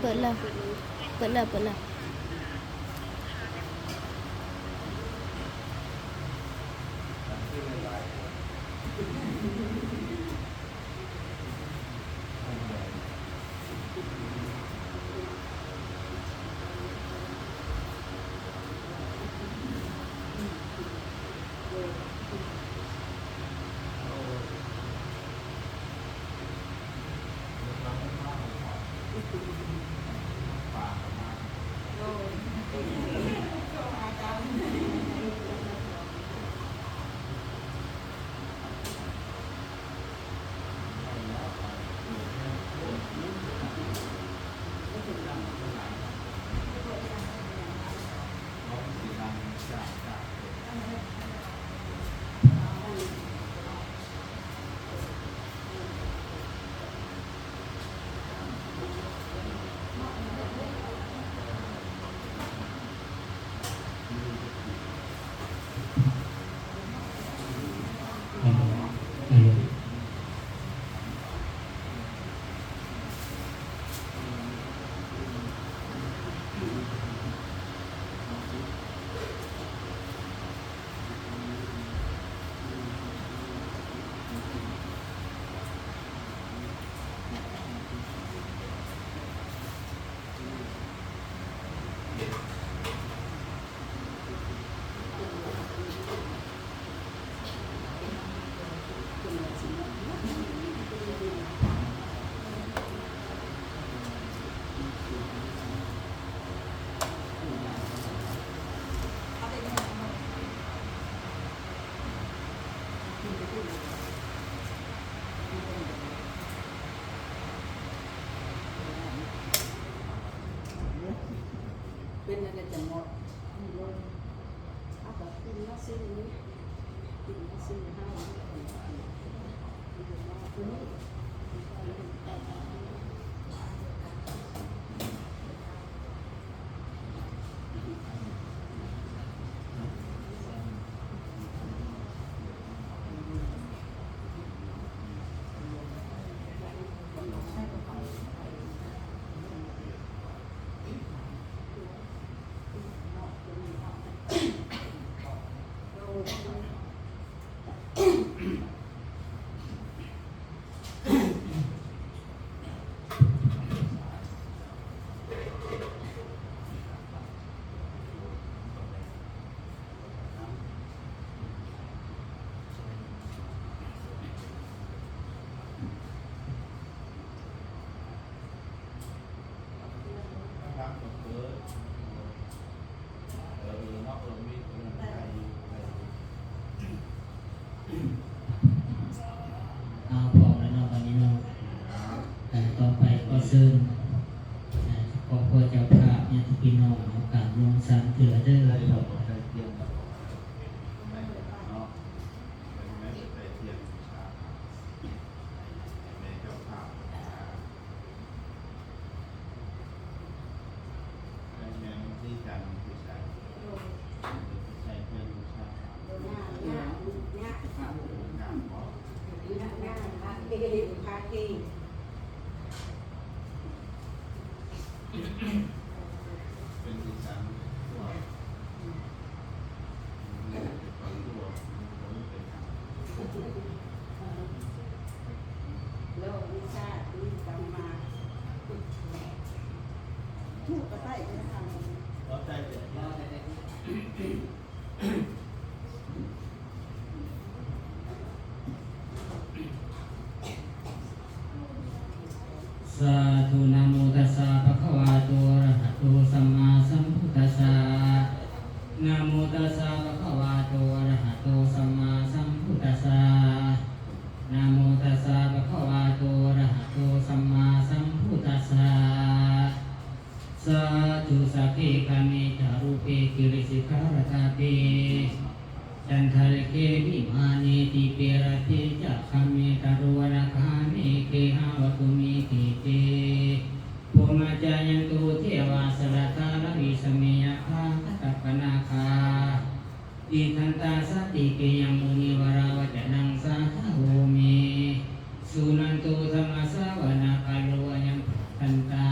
ເປີດແລ້ວ ເປີດແລ້ວ ເປີດແລ້ວ. ເປັນອັນໃດຈັ່ງເນາະ ເອົາກໍກິນມາຊິ ກິນມາຊິ ເຮົາ ເອົາ ພ້ອມແລ້ວເນາະ ບັດນີ້ເນາະ. ເອີ ຕໍ່ໄປຂໍເຊີນ ເອີ ຄອບຄົວເຈົ້າພາບ ຍາດຕິພີ່ນ້ອງເນາະ ກາບລົງສາມເທື່ອເດີ. Sādhu. Namo tassa bhagavato arahato sammāsambuddhassa. Namo tassa bhagavato arahato sammāsambuddhassa. Namo tassa bhagavato arahato sammāsambuddhassa. Sādhu. Sagge kāme ca rūpe girisikharataṭe cantalikkhe vimāne dīpe raṭṭhe ca gāme taruvanagahane gehavatthumhi khette bhummā cāyantu devā jalathalavisame yakkhagandhabbanāgā tiṭṭhantā santike yaṃ munivaravacanaṃ sādhavo me suṇantu. Dhammassavanakālo ayambhadantā.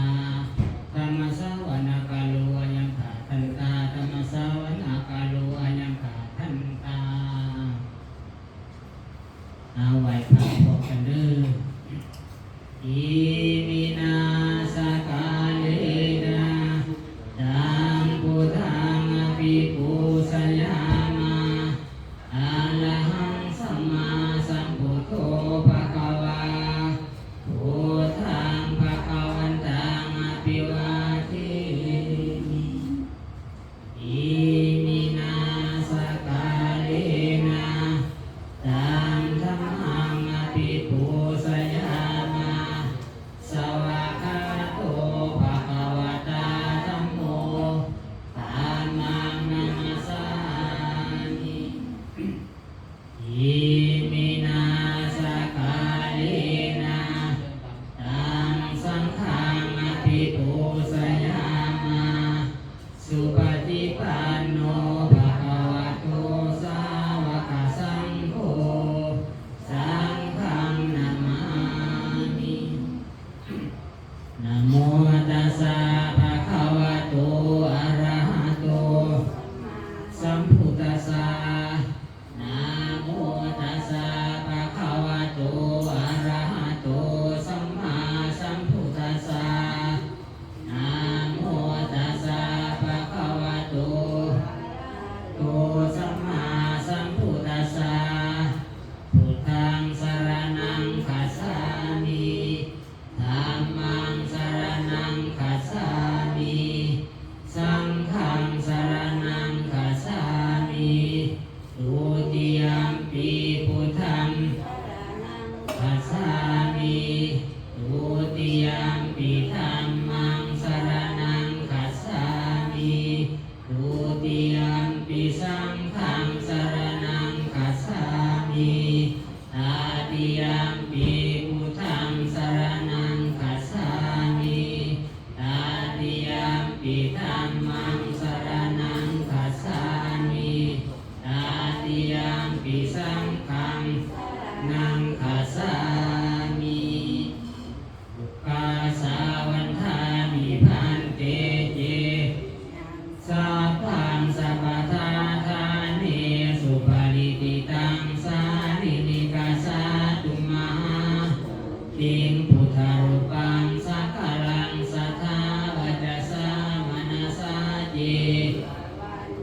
ຕິງ ພຸດທະຮູປັງ ສັກກາລັງ ສັດທາ ວະຈະສາ ມະນະສາ ເຈ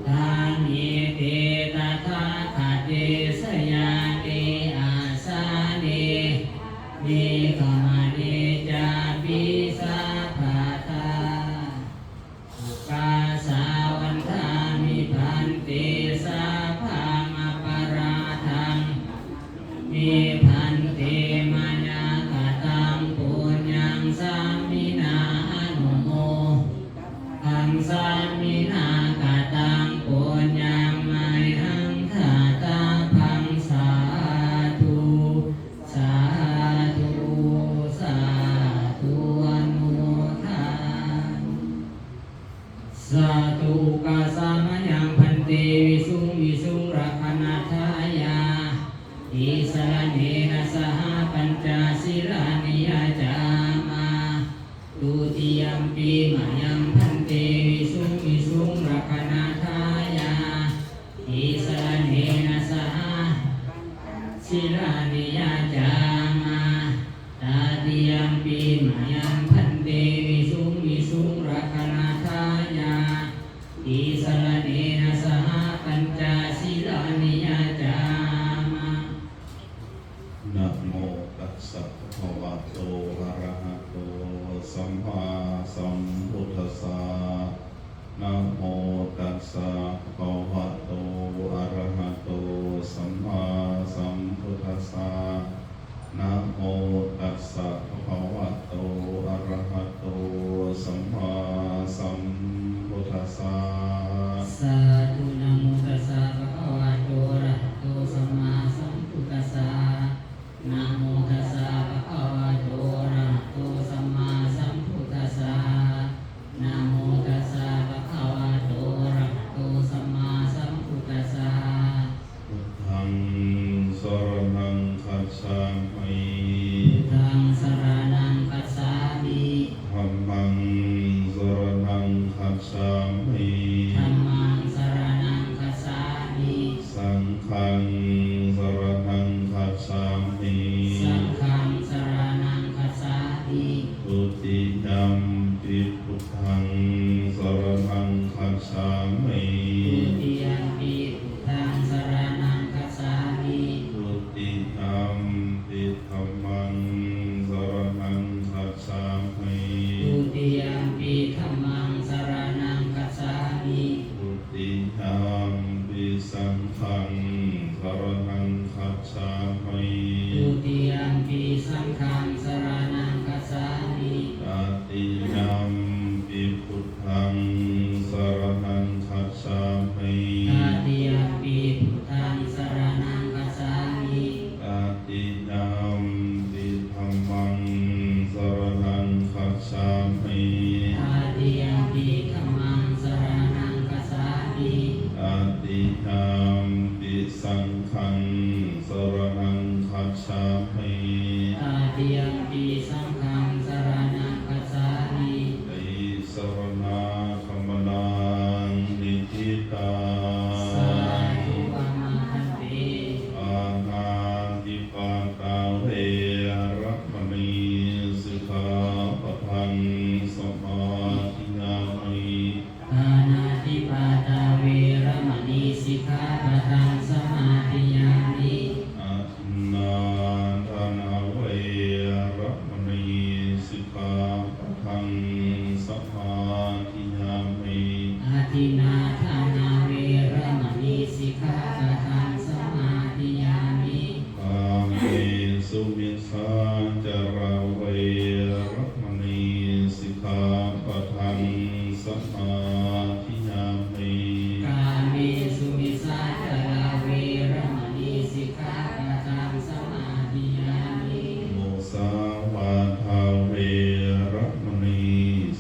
ທານິ ເຕ ຕະຖາຄະເຕ ສະຍານິ ອາສະເນ ນິກະມະເນ ຈາປິ ສາພະທາ ໂອກາສາວັນທາມິ ພັນເຕ ສາພັງ ອະປະລາທັງ ເມ ພັນເຕ ມາຍາກະຕັງ ປຸນຍັງ ສາມິນາ ອະນຸໂມ ທັງ ສາມິນາ ກະຕັງ ປຸນຍັງ ມະຫັງ ທາຕະພັງ ສາທຸ ສາທຸ ສາທຸ ອະນຸໂມທາ ສາທຸ ກາສາມະຍັງ ພັນເຕ ວິສຸງ ວິສຸງ ລັກຂະນາທາຍາ ຕິສະລະເນນະ ສະຫະ ປັນຈະສີລານິ ຍາຈາມາ ທຸຕິຍຳປິ ມະຍັງ ພັນເຕ ວິສຸງ ວິສຸງ ລັກຂະນາທາຍາ ຕິສະລະເນນະ ສະຫະ ສິລານິ ຍາຈາມາ ຕະຕິຍຳປິ ມະຍັງ ພັນເຕ ວິສຸງ ວິສຸງ ລັກຂະນາທາຍາ ຕິສະລະເນນະ ສະຫະ ປັນຈະສີລານິ ຍາຈາມາ ນະໂມຕັດສະ ພະຄະວະໂຕ ອະລະຫະໂຕ ສຳມາສຳພຸດທັດສະ ນະໂມຕັດສະ ພະຄະວະໂຕ ອະລະຫະໂຕ ສຳມາສຳພຸດທັດສະ ນະໂມຕັດສະ ພະຄະວະໂຕ ອະລະຫະໂຕ ສຳມາສຳພຸດທັດສະ ສາທຸ ນະໂມຕັດສະ ພະຄະວະໂຕ ອະລະຫະໂຕ ສຳມາສຳພຸດທັດສະ ນະໂມຕັດສະ ພະຄະວະໂຕ ອະລະຫະໂຕ ສຳມາສຳພຸດທັດສະ ນະໂມຕັດສະ ພະຄະວະໂຕ ອະລະຫະໂຕ ສຳມາສຳພຸດທັດສະ ພຸດທັງ ສະລະນັງ ຄັດສາມິ ພຸດທັງ ສະລະນັງ ຄັດສາມິ ທຳມັງ ສະລະນັງ ຄັດສາມິ ທຳມັງ ສະລະນັງ ຄັດສາມິ ສັງຄັງ ສະລະນັງ ຄັດສາມິ ສັງຄັງ ສະລະນັງ ຄັດສາມິ ທຸຕິຍຳປິ ພຸດທັງ ສະລະນັງ ຄັດສາມິ ທຸຕິຍຳປິ ພຸດທັງ ສະລະນັງ ຄັດສາມິ ທຸຕິຍຳປິ ທຳມັງ ສະລະນັງ ຄັດສາມິ ທຸຕິຍຳປິ ທຳມັງ ສະລະນັງ ຄັດສາມິ ທຸຕິຍຳປິ ສັງຄັງ ສະລະນັງ ຄັດສາມິ ທຸຕິຍຳປິ ສັງຄັງ ສະລະນັງ ຄັດສາມິ ຕະຕິຍຳປິ ພຸດທັງ ສະລະນັງ ຄັດສາມິ ຕະຕິຍຳປິ ພຸດທັງ ສະລະນັງ ຄັດສາມິ ຕະຕິຍຳປິ ທຳມັງ ສະລະນັງ ຄັດສາມິ ຕະຕິຍຳປິ ທຳມັງ ສະລະນັງ ຄັດສາມິ ຕະຕິຍຳປິ ສັງຄັງ ສະລະນັງ ຄັດສາມິ ຕະຕິຍຳປິ ສັງຄັງ ສະລະນັງ ຄັດສາມິ ຕິສະລະນະ ກຳມະນາງ ນິທິຕັງ ສາທຸ ອາມາພັນເຕ ປານາຕິປາຕາ ເວລະມະນີ ສິກຂາປະທັງ ສະມາທິຍາມິ ປານາຕິປາຕາ ເວລະມະນີ ສິກຂາປະທັງ ສະມາທິຍາມິ ອະທິນນາທານາ ເວລະມະນີ ສິກຂາປະທັງ ສະມາທິຍາມິ ອະທິນນາທານາ ເວລະມະນີ ສິກຂາປະທັງ ສະມາທິຍາມິ ກາເມສຸມິດສາຈາລາ ເວລະມະນີ ສິກຂາປະທັງ ສະມາທິຍາມິ ກາເມສຸມິດສາຈາລາ ເວລະມະນີ ສິກຂາປະທັງ ສະມາທິຍາມິ ມຸສາວາທາ ເວລະມະນີ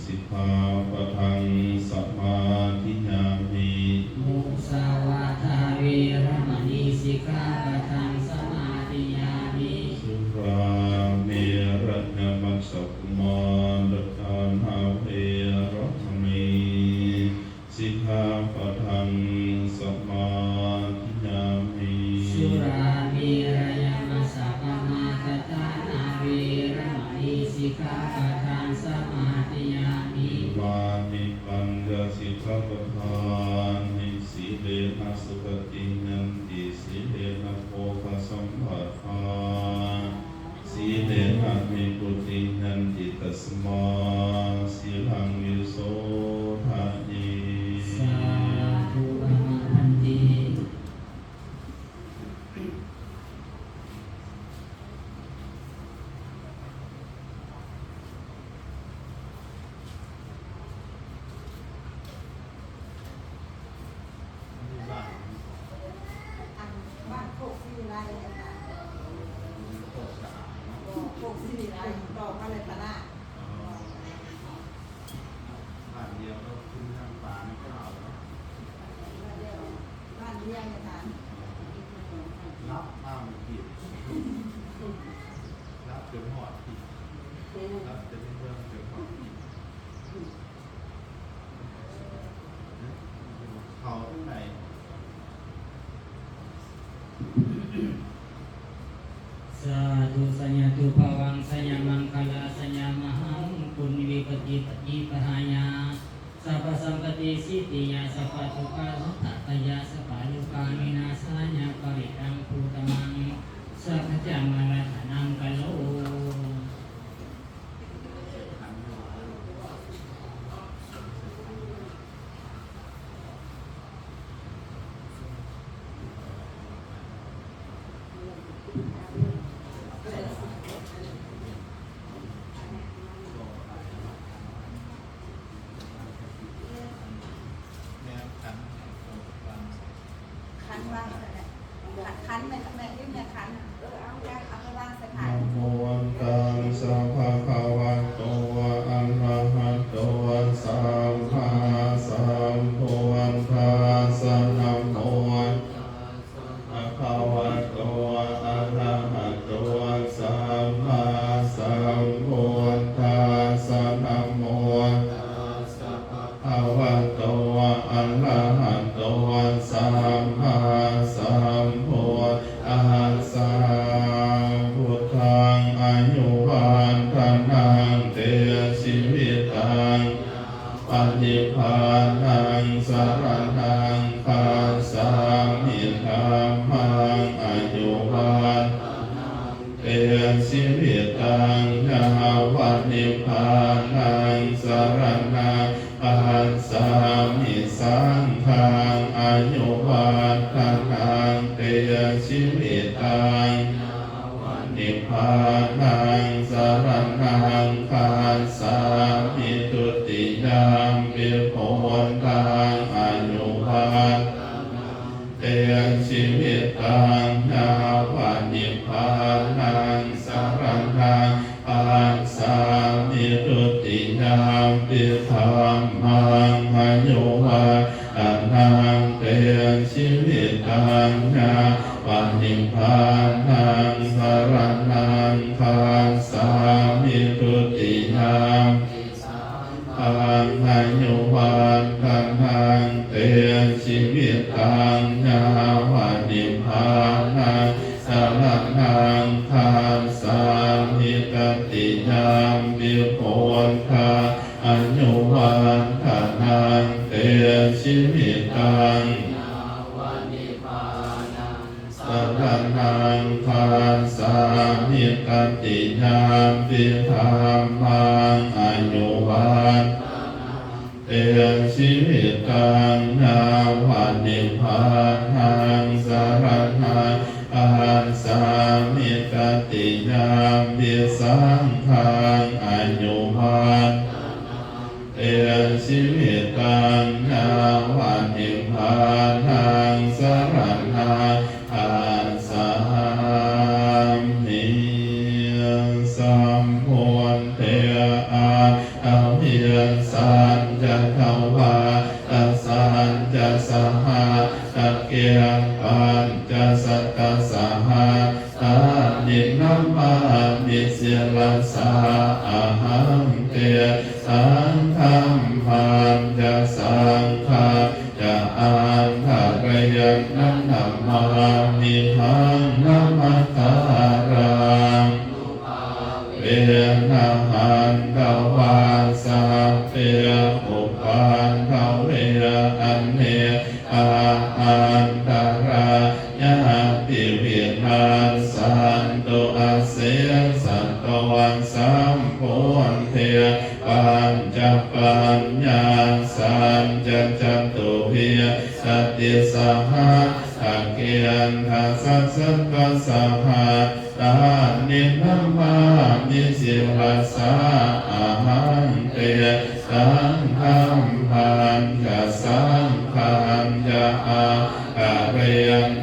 ສິກຂາປະທັງ ສະມາທິຍາມິ ມຸສາວາທາ ເວລະມະນີ ສິກຂາປະທັງ ສະມາທິຍາມິ ສຸລາເມລະຍະມັດສະ ມາດະຖານາ ເວລະມະນີ ສິກຂາປະທັງ ສະມາທິຍາມິ ສຸລາເມລະຍະມັດສະປະມາດະຖານາ ເວລະມະ ສິກຂາປະທັງສະມາທິຍາມິ. ມານິປັນຍະສິກຂາປະທານຕິ ສີເລນະສຸຂະຕິງຍັນຕິ ສີເລນະໂພຄະສຳປະທາ ສີເລນະນິບພຸຕິງຍັນຕິ ຕັດສະມາສີລັງວິໂສທະເຍ. ສາທຸ ອາມະພັນເຕ. ອັນບ້ານໂຄກສີວິໄລ ອາຈານ. ໂຄກສະອາດເນາະ. ບໍ່ ໂຄກສີວິໄລ ຕໍ່ມາເລີຍພະນະ. ອໍ ບ້ານດຽວກັບຄຸນທາງປ່ານ້ຳຂາວເນາະ. ບ້ານດຽວ ບ້ານດຽວ ອາຈານ. ຫຼັບມາມື້ກີ້ ຫຼັບຈົນຮອດ ຫຼັບຈົນເມືອງຈົນຮອດ. ເຂົ້າທາງໃດ? ສາທຸ ສະຍາທຸພະວັງ ສະຍາມັງຄະລາ ສະຍາມະຫາມຸງຄຸນ ວິປັດຕິປະຕິປະຫາຍາ ສັບພະສຳປະຕິສິດທິຍາ ສັບພະທຸກຂະລັດຖະກະຍາ ສັບພະໂລກາວິນາສາຍະ ປະລິດຕັງພຸດທະມັງ ສັກຈາມະລັດຖະນັງກະໂລ. ຂັນວາງໃສ່ແມ່ ຂັນ ຂັນແມ່ ແມ່ ແມ່ຂັນ ເອີ ເອົາ ເອົາໄປວາງໃສ່ຂັນ. ນະໂມຕັດສະ ພະຄະວະໂຕ ອະລະຫະໂຕ ສຳມາສຳພຸດທັດສະ. ນະໂມ ພະຄະວະໂຕ ອະລະຫະໂຕ ສຳມາສຳພຸດທັດສະ. ນະໂມ ພະຄະວະໂຕ ອະລະຫະໂຕ ສຳມາສຳພຸດທັດສະ. ພຸດທັງ ອາຍຸວັດທະນັງ ເຕ ຊີວິດຕັງ ຍາວະນິບພານັງ ສະລະນັງ ຄັດສາມິ. ທຳມັງ ອາຍຸວັດທະນັງ ເຕ ຊີວິດຕັງ ຍາວະນິບພານັງ ສະລະນັງ ຄັດສາມິ. ສັງຄັງ ອາຍຸວັດທະນັງ ເຕ ຊີວິດຕັງ ຍາວະນິບພານັງ ສະລະນັງ ຄັດສາມິ. ທຸຕິຍຳປິ ພຸດທັງ ອາຍຸວັດທະນັງ ເຕ ຊີວິດຕັງ ຍາວະນິບພານັງ ສະລະນັງ ຄັດສາມິ. ທຸຕິຍຳປິ ທຳມັງ ອາຍຸວັດທະນັງ ເຕ ຊີວິດຕັງ ຍາວະນິບພານັງ ສະລະນັງ ຄັດສາມິ. ທຸຕິຍຳປິ ສັງຄັງ ອາຍຸວັດທະນັງ ເຕ ຊີວິດຕັງ ຍາວະນິບພານັງ ສະລະນັງ ຄັດສາມິ. ຕະຕິຍຳປິ ພຸດທັງ ອາຍຸວັດທະນັງ ເຕ ຊີວິດຕັງ ຍາວະນິບພານັງ ສະລະນັງ ຄັດສາມິ. ຕະຕິຍຳປິ ທຳມັງ ອາຍຸວັດທະນັງ ເຕ ຊີວິດຕັງ ຍາວະນິບພານັງ ສະລະນັງ ຄັດສາມິ. ຕະຕິຍຳປິ ສັງຄັງ ອາຍຸວັດທະນັງ ເຕ ຊີວິດຕັງ ຍາວະນິບພານັງ ສະລະນັງ ຄັດສາມິ. ສຳພຸດເທ ອາທະວິສສັນຈະ ທະວາຕະສັນຈະ ສະຫັດຖະເກ ປັນຈະສັດຕະສະຫັດຖານິ ນະມາມິ ສິລະສາ ອະຫັງ ເຕ ສັງ ທຳມັນຈະ ສັງຄັນຈະ ອັນຕະເຣນະ ນະມາມິຫັງ ນະມັດຖາລັງ ອະນຸພາເວ ນະຫັນທະວາ ສັບເພ ອຸປັດທະເວ ອະເນກາ ອັນຕະລາຍາ ຕິວິນາສສັນຕຸ ອາເສສະໂຕ ສັມພຸດເທ ປັນຈະປັນຍາສັນຈະ ຈະຕຸວິ ສະຕິສະຫັດສະເກ ດະຊະສັດຕະສະຫັດສານິ ນະມາມິສິລະສາ ອະຫັງ ເຕ ສັງ ທຳມັນຈະ ສັງຄັນຈະ ອາກະເຣ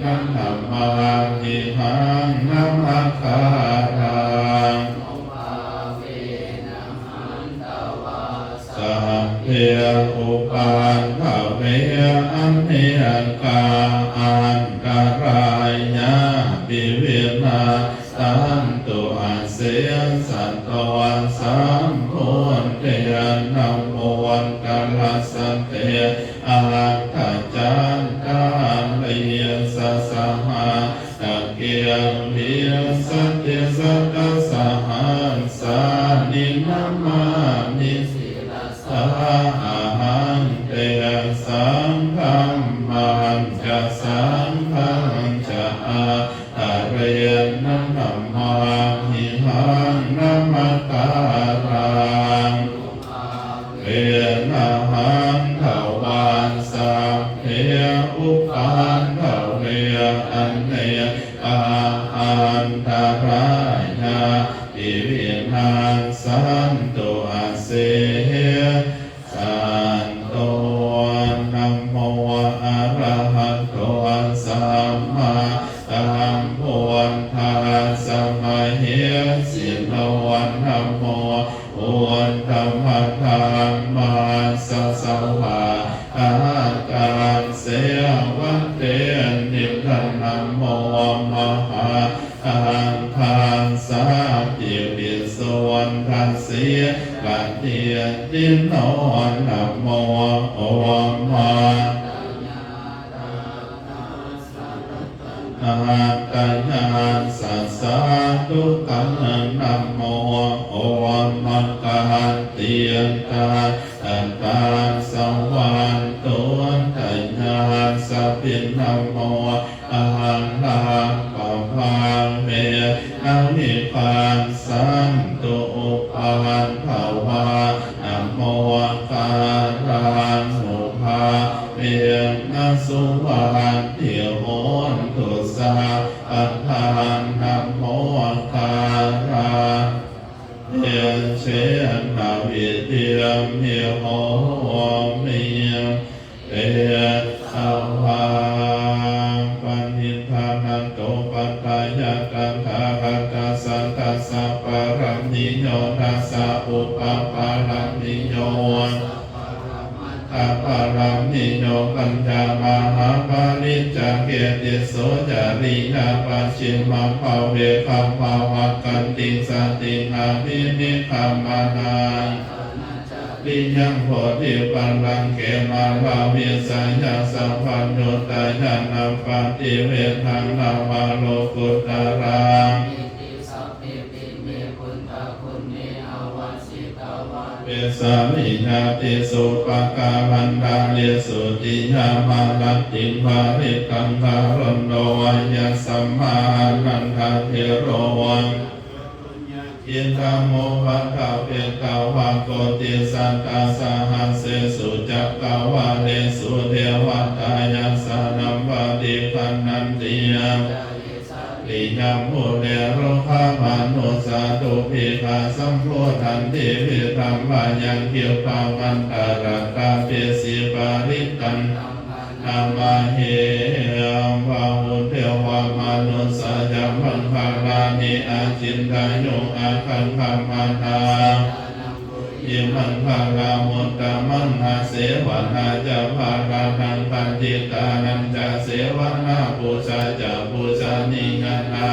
ນະ ນະມາມິຫັງ ນະມະກາລັງ ສັບເພ ອຸປັດທະເວ ອະເນກາ ອັນຕະລາຍາ ຕິວິນາສສັນຕຸ ອາເສສະໂຕ ສັມພຸດເທ ນະໂມ ຕະລະສະເຕ ອັດຖະຈັດຕາລີ ຊະສະຫັດສະເກ ວິງສະຕິ ຊະຕະສະຫັດສານິ ນະມາມິສິລະສາ ອະຫັງ ເຕ ສັງ ທຳມັນຈະ ສັງຄັນຈະ ອາກະເຣນະ ນະມາມິຫັງ ນະມະກາລັງ ເວນະຫັນທະວາ ສັບເພ ອຸປັດທະເວ ອະເນກາ ອັນຕະລາຍາ ຕິວິນາສສັນຕຸ ອາເສສະໂຕ ນະໂມ ອະລະຫະໂຕ ສຳມາສຳພຸດທັດສະ ມະເຫສິໂນ ນະໂມ ພຸດທະມະທຳມະສະ ສະຫວາກາຕັງ ເສວະເຕ ນິດທັງ ນະໂມ ມະຫາ ຄັງຄາສາຕິວິສຸດທະສີລະທິດຖິໂນ ນະໂມ ໂອມາ ນາຕະຍາສະ ສາທຸກັງ ນະໂມ ໂອມະກາຕິຕາ ຕະຕາສະວັນຕຸຕະຍາສະພິນະໂມ ອາລັງປະພາເວນະວິຄາສັນຕຸ ອຸປັດຖະວາ ນະໂມກາລັງ ໂອພາເວນະສຸວັດທິໂຫນຕຸ ສາພະທານ ນະໂມກາລັງ ເຕເຊນະ ວິດທິມະໂຫມິ ເຕສະວາ ປະນິດທານະໂຕ ປັດຖະຍະຕະຖາຄະຕະສະ ທັດສະປະລະມິໂຍ ທັດສະອຸປະປະລະມິໂຍ ທະປະລະມິໂຍ ປັນຈະມະຫາປະລິດຈະເກຕິໂສ ຈະລິຍາປັດຊິມະພາເວ ຄຳພາວະກັນຕິງ ສະຕິງ ອະພິນິກຂະມະນັງ ຈະລິຍັງ ໂພທິປັນລັງເກ ມາລາວິສະຍາສະພັນຍຸດຕະຍານະປະຕິເວທະ ນະວະໂລກຸດຕະລັງ ເວສາລິຍາຕິສຸປະກາລັນຕາລິສຸຕິຍາມາລັດຕິງ ປະລິດຕັງກາລຸນໂນ ວາຍະສະມາອານັນທະເຖໂລ ວັງ ຍາທິທາໂມ ພັດທະເວທາວາ ໂກຕິສັດຕະສະຫັດເສສຸ ຈັກກະວາເລສຸ ເທວະຕາຍັດສານັງ ປະຕິກະນັນຕິ ຍາ ລິຍັງ ພູເຣໂຣຄາມະນຸດສາ ດູບພິກາ ສຳໂພທັນຕິ ວິທຳມະຍັງ ຄິບປະວັນຕະຣັດຕະເປສີປະລິດຕັງ ນາມະເຫ ບາຫຸເທວະມະນຸດສາຍະ ມັງຄະລານິ ອາຈິນຕະຍຸງ ອາຄັງຄະມະນາ ຍະມັງຄະລາມຸດຕະມັງ ອາເສວະນາຈະ ພາລານັງ ຄັນທິຕານັນຈະ ເສວະນາ ປູຊາຈະ ປູຊານິຍະນາ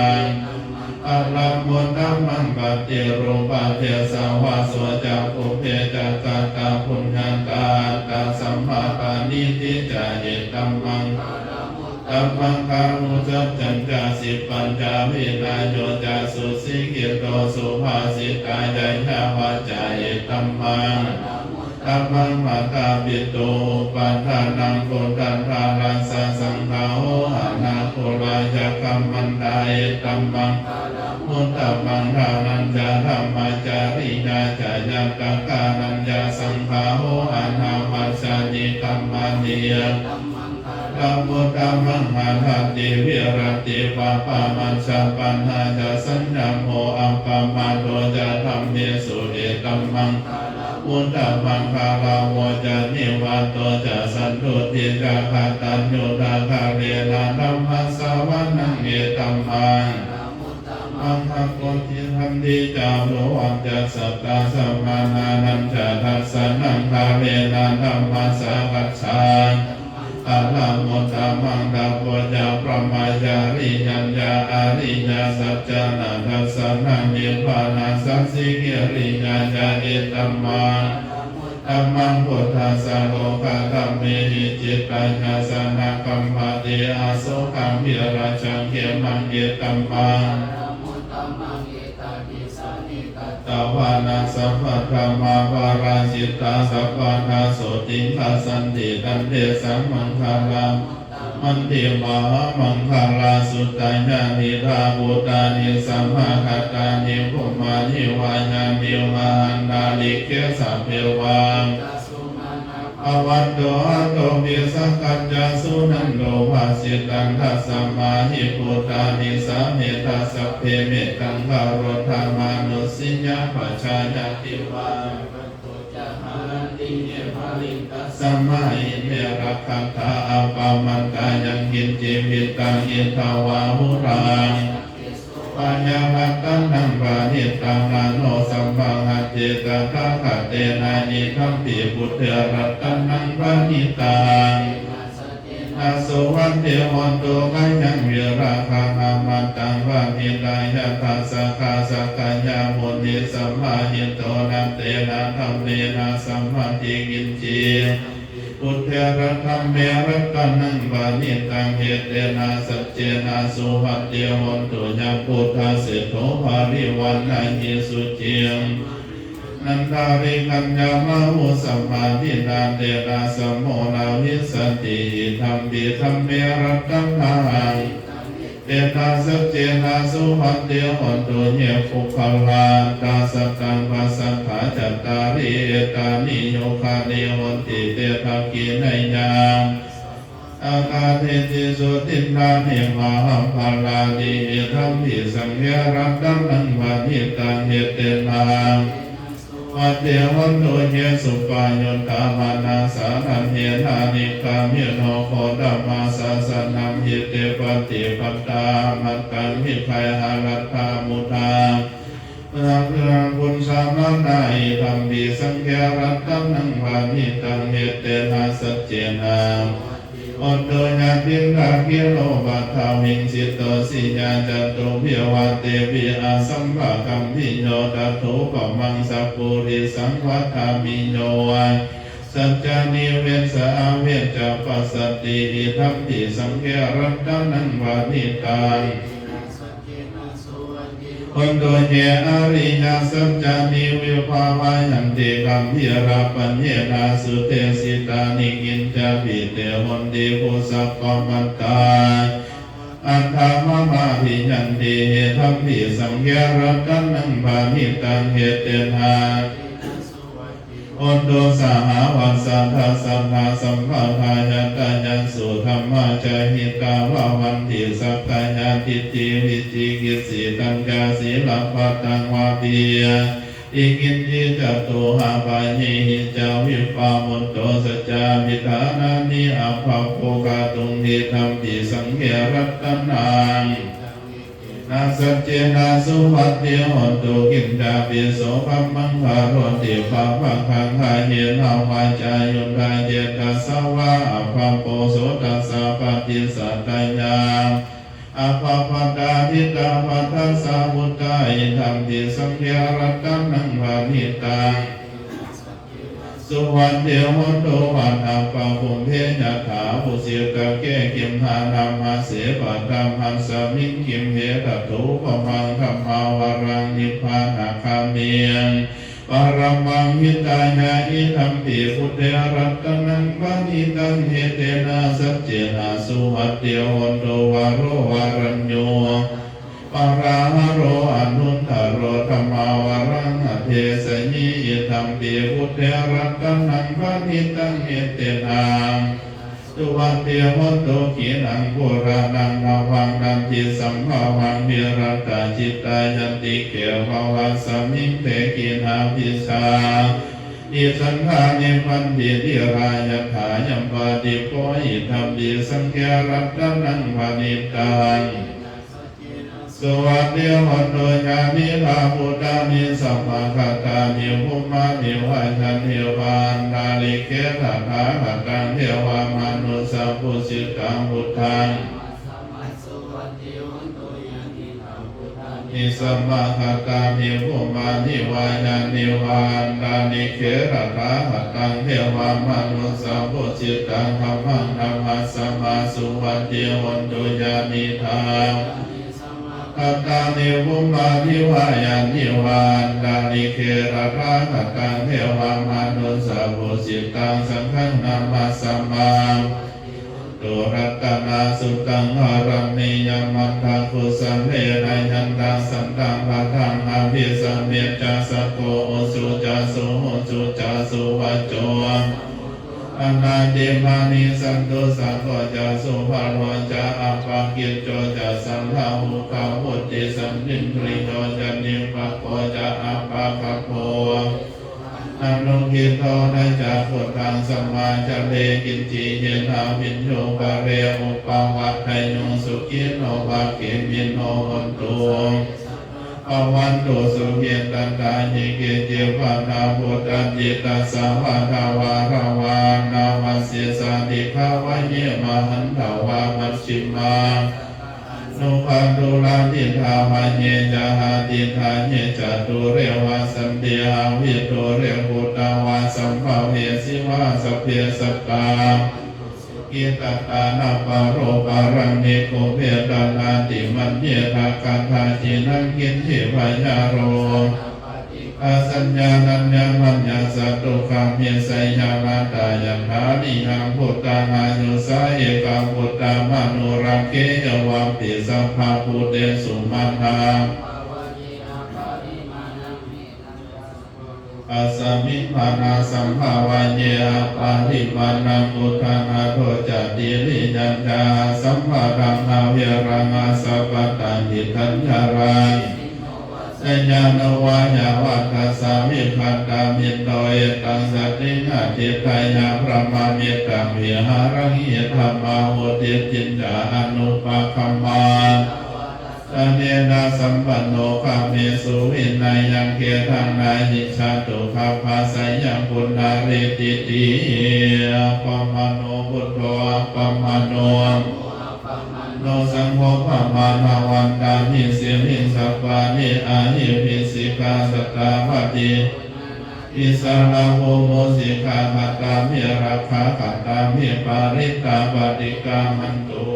ອາລັງມຸດຕະມັງ ປະຕິຮູປະເທສະວາໂສຈະ ປຸບເພຈະກະຕະປຸນຍະຕາ ອັດຕະສຳມາປະນິທິຈະ ເອຕັມມັງຄະລະມຸດຕ Sabbaṃ kāruṃ saccañca sippañca vinayo ca susikkhito subhāsitā ca yā vācā etammaṃ tabbaṃ mātāpituupaṭṭhānaṃ puttadārassa saṅgaho anākulā ca kammantā etammaṅ uttamaṃ dānañca dhammacariyā ca ñātakānañca saṅgaho anavajjāni kammāni uttamaṅgalamuttamaṃ āratī viratī pāpā majjapānā ca saññamo appamādo ca dhammesu etammaṅ uttamaṅgalamuttamaṃ gāravo ca nivāto ca santuṭṭhī ca kataññutā kālena dhammassavanaṃ etammaṅgalamuttamaṃ bhāvo itiha mpi ca bhuvaṃ ca sattasamaṇānañca dassanaṃ kālena dhammasākacchā galamuttamaṃ tapo ca brahmacariyañca ariyasaccāna dassanaṃ nibbānasacchikiriyā ca etammaṅgalamuttamaṃ buddhassa lokadhammehi cittaṃ yassa na kampati asokaṃ virajaṃ khemaṃ etammaṅ tavanasabadhammaparājitā sabbattha sotthiṃ gacchanti tantesaṃ maṅgalamuttamanti. Mahāmaṅgalasuttaṃ. Yānīdha bhūtāni samāgatāni bhummāni vā yā devā antalikkhe sabbeva bhavantu athopi sakkacca suṇantu bhāsitaṃ. Tasmā hi bhūtā nisāmetha sabbe mettaṃ karotha mānusiyā pajāya divā ca haranti ye baliṃ tasmā hi ne rakkhatha appamattā. Yaṃ kiñci vittaṃ idha vā huraṃ vā yaṃ ratanaṃ paṇītaṃ na no sambhavaññatsi tathāgatena idampi buddhe ratanaṃ paṇītaṃ suvatthi hotu. Khayaṃ virāgaṃ amataṃ paṇītaṃ yathā sakka sakyamunī samāhito na tena dhammena samatthi kiñci buddhe ratane ratanaṃ paṇītaṃ etena saccena suvatthi hotu. Yaṃ buddhaseṭṭho parivaṇṇayī suciṃ nantariyaññamāhu samādhinā tena samo na vijjati idampi dhamme ratanaṃ etena saccena suvatthi hotu. Ye puggalā aṭṭha sataṃ pasatthā cattāri etāni yugāni honti te dakkhiṇeyyā dinnāni mahapphalāni idampi saṅghe ratanaṃ paṇītaṃ etena suvatthi hotu. Ye suppayuttā manasā daḷhena nikkāmino gotamasāsanamhi te pattipattā amataṃ vigayha laddhā mudhā bhūtānaṃ samānā idampi saṅghe ratanaṃ paṇītaṃ etena saccena hotu. Yathindakhīlo paṭhaviṃ sito siyā catubbhi vātebhi asampakampiyo tathūpamaṃ sappurisaṃ vadāmi yo saccāni vecca avecca passati idampi saṅghe ratanaṃ paṇītaṃ hotu. Ye ariyasaccāni vibhāvayanti gambhīrapaññena sudesitāni kiñcāpi te honti bhusappamattā aṭṭhamamādiyanti idampi saṅghe ratanaṃ paṇītaṃ etena hotu. Sahāvassa dassanasampadāya tayassu dhammā jahitā bhavanti sakkāyadiṭṭhi vicikicchitañca sīlabbataṃ vāpi kiñci catūhapāyehi ca vippamutto saccābhiṭhānāni abhabbo kātuṃ idampi saṅghe ratanaṃ saccena suvatthi hotu. Kiñcāpi so kammaṃ karoti pāpakaṃ kāyena vācāyuda cetasā vā abhabbo so tassa paṭicchadāya abhabbatā diṭṭhapadassa vuttā idampi saṅghe ratanaṃ paṇītaṃ ສຸວັດທິໂຫຕຸ ວັດຖະປະປຸມເພ ຍະຖາພູຊິຕະເກ ກິມທານະມະເສ ປະຕະມັດສະມິງ ກິມເພຕະໂຕ ພະວັງທຳມາວະລັງ ນິບພານະກາມິງ ປະລະມັງຫິຕາຍະ ອິດທັມປິ ບຸດເທ ລັດຕະນັງປະນີຕັງ ເອເຕນະ ສັດເຈນະ ສຸວັດທິໂຫຕຸ ວະໂຣວະຣັນໂຍ ປະລາຫະໂຣ ອະນຸດຕະໂຣ ທຳມາວະລັງ ອະເດສະຫິ ອິດທັມປິ ບຸດເທ ລັດຕະນັງປະນີຕັງ ເອເຕນະ ສຸວັດທິໂຫຕຸ ຂີນັງ ປຸຣານັງ ນະວັງ ນັນທິສຳພະວັງ ວິລັດຕະຈິດຕາຍັນຕິ ເກພະວັດສະມິງ ເທກິນາພິຊາ ນິສັນທານິ ພັນຕິ ທິຣາ ຍັດຖາຍັມປະຕິໂພ ອິດທັມປິ ສັງເຄ ລັດຕະນັງປະນີຕັງ ສຸວັດທິໂຫຕຸ ຍານິດຖາ ພູຕານິ ສະມາຄະຕານິ ພູມານິ ວາຍານິວາ ອັນຕາລິເກ ຕະຖາຄະຕັງ ເທວະມະນຸດສະພູຊິຕັງ ພຸດທັງ ສະມາຄະຕານິ ພູມານິ ວາຍານິວາ ອັນຕາລິເກ ຕະຖາຄະຕັງ ເທວະມະນຸດສະພູຊິຕັງ ທຳມັງ ທຳມັດສະມາ ສຸວັດທິໂຫຕຸ ຍານິດຖາ ຄະຕານິ ພູມານິ ວາຍານິວາ ອັນຕາລິເກ ຕະຖາຄະຕັງ ເທວະມະນຸດສະພູຊິຕັງ ສັງຄັງ ນະມັດສະມາ ໂຕ ລັດຕະນະສຸດທັງ ຄາຣະນີຍະມັນທະກຸສະເລນະ ຍັນຕັງ ສັນຕັງ ພັດທັງ ອະພິສະເມຈະ ສັກໂຄ ອຸຈຸຈະ ສຸຫຸຈຸຈະ ສຸວັດໂຈ ອະນາຕິມານີ ສັນຕຸສະໂກຈະ ສຸພະໂລຈະ ອັບປະກິດໂຈຈະ ສະລະຫຸກະວຸດຕິ ສັນທິນດຣິໂຍຈະ ນິບປະໂກຈະ ອັບປະກັບໂພ ອະນຸກິດໂທ ນະຈັກ ພຸດທັງ ສະມາຈາເລ ກິນຈິ ເຍນະ ວິນຍູ ປະເລ ອຸປະວັດທະຍຸງ ສຸຂີໂນ ພາກີ ມິນໂນ ໂຫນຕຸ ພະວັນຕຸ ສຸຂີ ຕັດຖາຫິ ເກຈິ ປະນາ ພຸດທາທິຕາສະ ວາທາວາທະວາ ນາວັດສິສາ ຕິຄາວະເຍ ມະຫັນທະວາ ມັດຊິມາ ນຸຄາຕຸລາ ທິທາວະເຍ ຈະຫາ ຕິທາເຍ ຈະຕຸເຣວະ ສັນຕິຫາວິຕຸເຣ ພຸດທະວາ ສຳພະເວສີວາ ສັບເພສັດຕາ ສຸຂີ ຕະຕານະປະໂລ ປະລັງ ນິຄຸບເພ ຕະນາຕິມັນເຍ ທະກະທາຈິນັງ ກິນຈິພະຍາໂຣ ອະສັນຍາ ທັນຍາມັນຍາ ສັດຕຸຄາມິ ໄຊຍະມະຕາ ຍັດຖາ ນິຍັງ ພຸດທານາຍຸສາ ເອກັງ ພຸດທາມະນຸລັກເຂ ຍະວະປິ ສັບພະພູເຕສຸ ມານາ ອັດສະມິງ ມານາ ສັມພາວະເຍ ອະປະລິມານັງ ພຸດທັງ ອະໂທ ຈະ ຕິລິຍັນຈາ ອະສັມພະທັງ ອະວິລັງ ອະສັບປະຕັງ ທິດທັນຍາລັງ ໄຊຍານຸວາຍາວັດທະສາ ວິຄະຕາມິນໂຕ ເອຕັງ ສະຕິງ ອະທິດຖາຍະ ບຣະມະມິດຕັງ ວິຫາລັງ ອິດຖະມາຫຸ ທິດທິນຈາ ອະນຸປະຄະມາ ທະເນນະ ສຳປັນໂນ ຄາເມສຸ ວິໄນຍັງ ເຂດທັງ ນາຫິ ຈະຕຸ ຄັບພະໄຊຍັງ ປຸນນາເຣຕິ ຕິ ອັບປະມາໂນ ພຸດໂທ ອັບປະມາໂນ ໂນ ສັງໂຄ ປະມານະວັນຕາມິ ສິລິງ ສັບປານິ ອະຫິ ວິສິກຂາ ສັດຕາປະຕິ ວິສາລະໂຫ ມຸສິກຂາ ຄະຕາມິ ລັກຂາ ຄະຕາມິ ປະລິດຕາ ປະຕິກາມັນຕຸ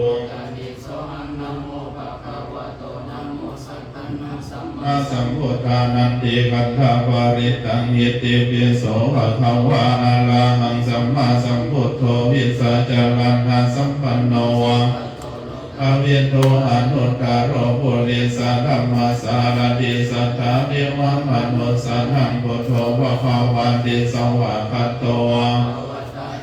ມາສຳພຸດທານັນຕິ ຄັນທະປະລິດຕັງ ອິຕິປິໂສ ພະຄະວາ ອະລະຫັງ ສຳມາສຳພຸດໂທ ວິຊາຈະລະນະສຳປັນໂນ ອາກາໂຕ ໂລກະວິທູ ອະນຸດຕະໂລ ປຸລິສະທຳມະສາລະຖິ ສັດຖາທິວະມະນຸດສານັງ ພຸດໂທ ພະຄະວາ ຕິສະຫວາກະໂຕ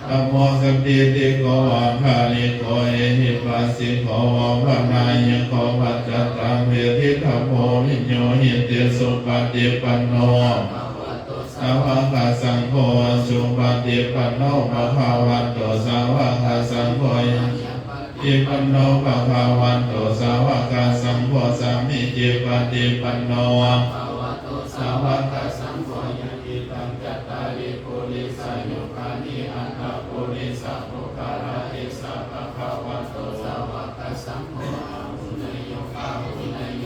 ທຳໂມ ສະຖິດທິໂກ ອາກາລິໂກ ເອຫິປັດສິໂກ ໂອປະນາຍິໂກ ປັດຈັນຕັງ ເວທິຕະໂພ ວິນໂຍຫິຕິ ສຸປະຕິປັນໂນ ສາວະກະສັງໂຄ ສຸປະຕິປັນໂນ ພະຄະວະໂຕ ສາວະກະສັງໂຄ ຍາ ປະຕິປັນໂນ ພະຄະວະໂຕ ສາວະກະສັງໂຄ ສາມີຈິປະຕິປັນໂນ ສາວະກະສັງໂຄ ຍະຕິຕັງ ຈັດຕາລິ ປຸລິສະຍຸຄານິ ອັດຖະ ປຸລິສະ ປຸກຄະລາ ເອສະ ພະຄະວະໂຕ ສາວະກະສັງໂຄ ອາຫຸເນຍໂຍ ປາຫຸເນຍໂຍ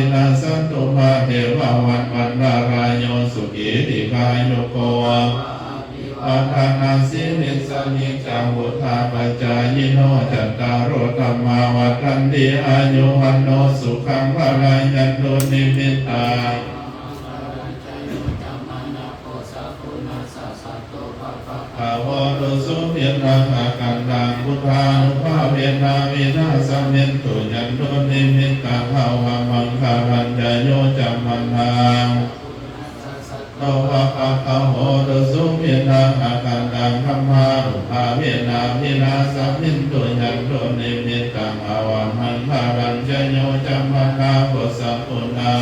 ວິນັດສັນຕຸມາເທວະວັນວັນຕະລາໂຍ ສຸຂີ ດີຄາຍຸໂກ ພະວະ ອະພິວາທະນະສີລິສະນິຈຈັງ ວຸດທາປະຈາຍິໂນ ຈັດຕາໂຣ ທຳມາ ວັດທັນຕິ ອາຍຸ ວັນໂນ ສຸຂັງ ພະລັງ ຍັນຕຸ ນິມິດຕັງ ພະໂວ ໂຕ ສຸວິນັງ ອາຄັນຕັງ ພຸດທານຸພາເວນະ ວິນາສະເມນຕຸ ຍັນຕຸ ນິມິດຕັງ ອາວະມັງຄະລັນ ຈະໂຍ ຈະມະນາ ໂຕ ພະພະວະໂຕ ສຸວິນັງ ອາຄັນຕັງ ທຳມານຸພາເວນະ ວິນາສະເມນຕຸ ຍັນຕຸ ນິມິດຕັງ ອາວະມັງຄະລັນ ຈະໂຍ ຈະມະນາ ໂຄ ສະກຸນາ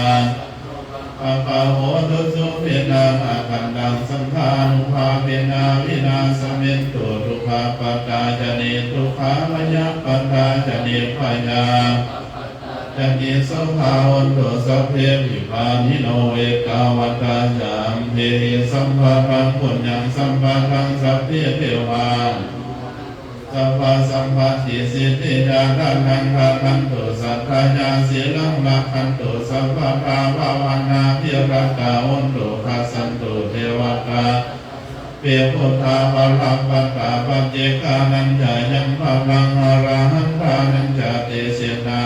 ພະພະວະໂຕ ສຸວິນັງ ອາຄັນຕັງ ສັງຄານຸພາເວນະ ວິນາສະເມນຕຸ ທຸກຂະປັດຕາ ຈະ ນິ ທຸກຂາ ພະຍາປັດຕາ ຈະ ນິ ພະຍາ ຈະ ນິ ໂສກາ ໂຫນຕຸ ສັບເພ ວິປານິໂນ ເອຕາວັດຕາ ສັມເພ ສັມປະທັງ ປຸນຍັງ ສັມປະທັງ ສັບເພ ເທວາ ສັບພະ ສັມປະຕິ ສິດທິຍາ ທະນັງ ທະນະນະນະນະນະນະນະນະ ທັນຕຸ ສັດທະຍາ ສີລັງ ລັກຂັນຕຸ ສັບພະທາ ພາວະນາ ອະພິລັກຂະ ໂຫນຕຸ ຄັດສັນຕຸ ເທວະຕາ ເພ ພຸດທາ ພະລັງ ປັດຕາ ປັດເຈການັນຈະ ຍັງ ພະລັງ ອະລະຫັນທານັນຈະ ເຕເສນາ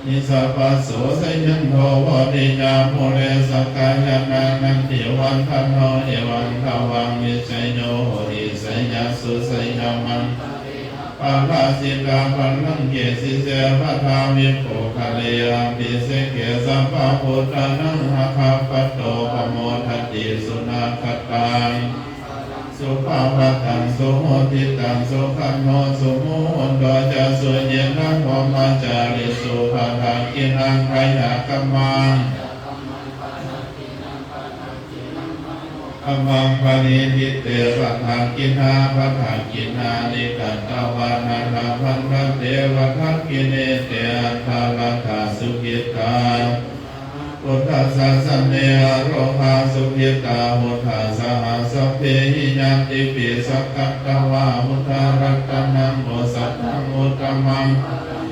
ນິ ສັບພະໂສ ໄຊຍັນໂທ ໂພທິຍາ ມູເລ ສັກກາຍະນາງ ນັນທິວັດທະໂນ ເອວັງ ທະວັງ ວິໄຊໂຍ ໂຫຕິ ໄຊຍະສຸ ໄຊຍະມັງຄະເລ ອະປະລາຊິຕາ ບັນລັງເກ ສິເສ ປະທາ ວິໂພຄະເລ ອະພິເສກເກ ສັບພະພຸດທານັງ ອາຄາປະໂຕ ປະໂມທະຕິ ສຸນາຄະຕັງ ສຸພາວະຕັງ ສຸໂຫຕິຕັງ ສຸຂະໂນ ສຸມຸໂຫໂຕ ຈະ ສຸຍິນນະ ພົມມະຈາຣິສຸ ປະທັກກິນນັງ ກາຍະກຳມັງ ກຳມັງ ປະນິທິເຕ ປະທັກກິນນາ ປະທັກກິນນານິ ກັດຕະວາ ນານາພັນທະເຕ ປະທັກກິເນເຕ ອັດຖະລັດຖະ ສຸກິດຕາ ພຸດທະສາສະເນ ອາໂລກາ ສຸກິດຕາ ພຸດທະສະຫະ ສັບເພຫິ ຍາຕິປິ ສັກກັດຕະວາ ພຸດທະລັດຕະນັງ ໂອສັດທັງ ອຸດຕະມັງ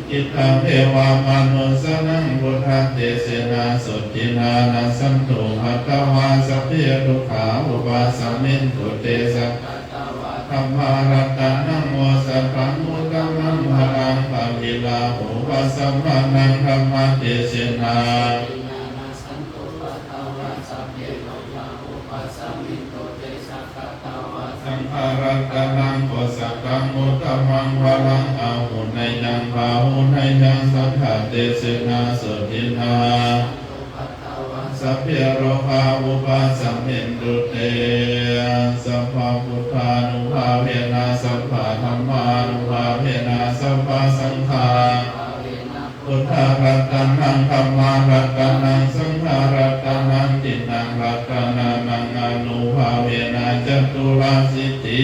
ກິດຕັງ ເທວາມະນຸດສະນັງ ພຸດທະເຕເສນາ ໂສຕິນາ ນັດສັນຕຸ ພັດຕະວາ ສັບເພ ທຸກຂາ ອຸປາສະມິນຕຸ ເຕ ສັກກັດຕະວາ ທຳມະລັດຕະນັງ ໂອສັດທັງ ອຸດຕະມັງ ພະລັງ ປະທີລາໂຫ ວະສະມະນັງ ທຳມະເຕເສນາ ສັງຄະລັດຕະນັງ ໂອສັດທັງ ອຸດຕະມັງ ພະລັງ ອາຫຸເນຍະ ພາຫຸເນຍະ ສັງຄະເຕເສນາ ໂສຕິນາ ສັບເພໂລກາ ອຸປາສະມິນຕຸເຕ ສັບພະພຸດທານຸພາເວນະ ສັບພະທຳມານຸພາເວນະ ສັບພະສັງຄາ ພຸດທະລັດຕະນັງ ທຳມະລັດຕະນັງ ສັງຄະລັດຕະນັງ ຕິນນະລັດຕະນານັງ ອະນຸພາເວນະ ຈະຕຸລະສິດທິ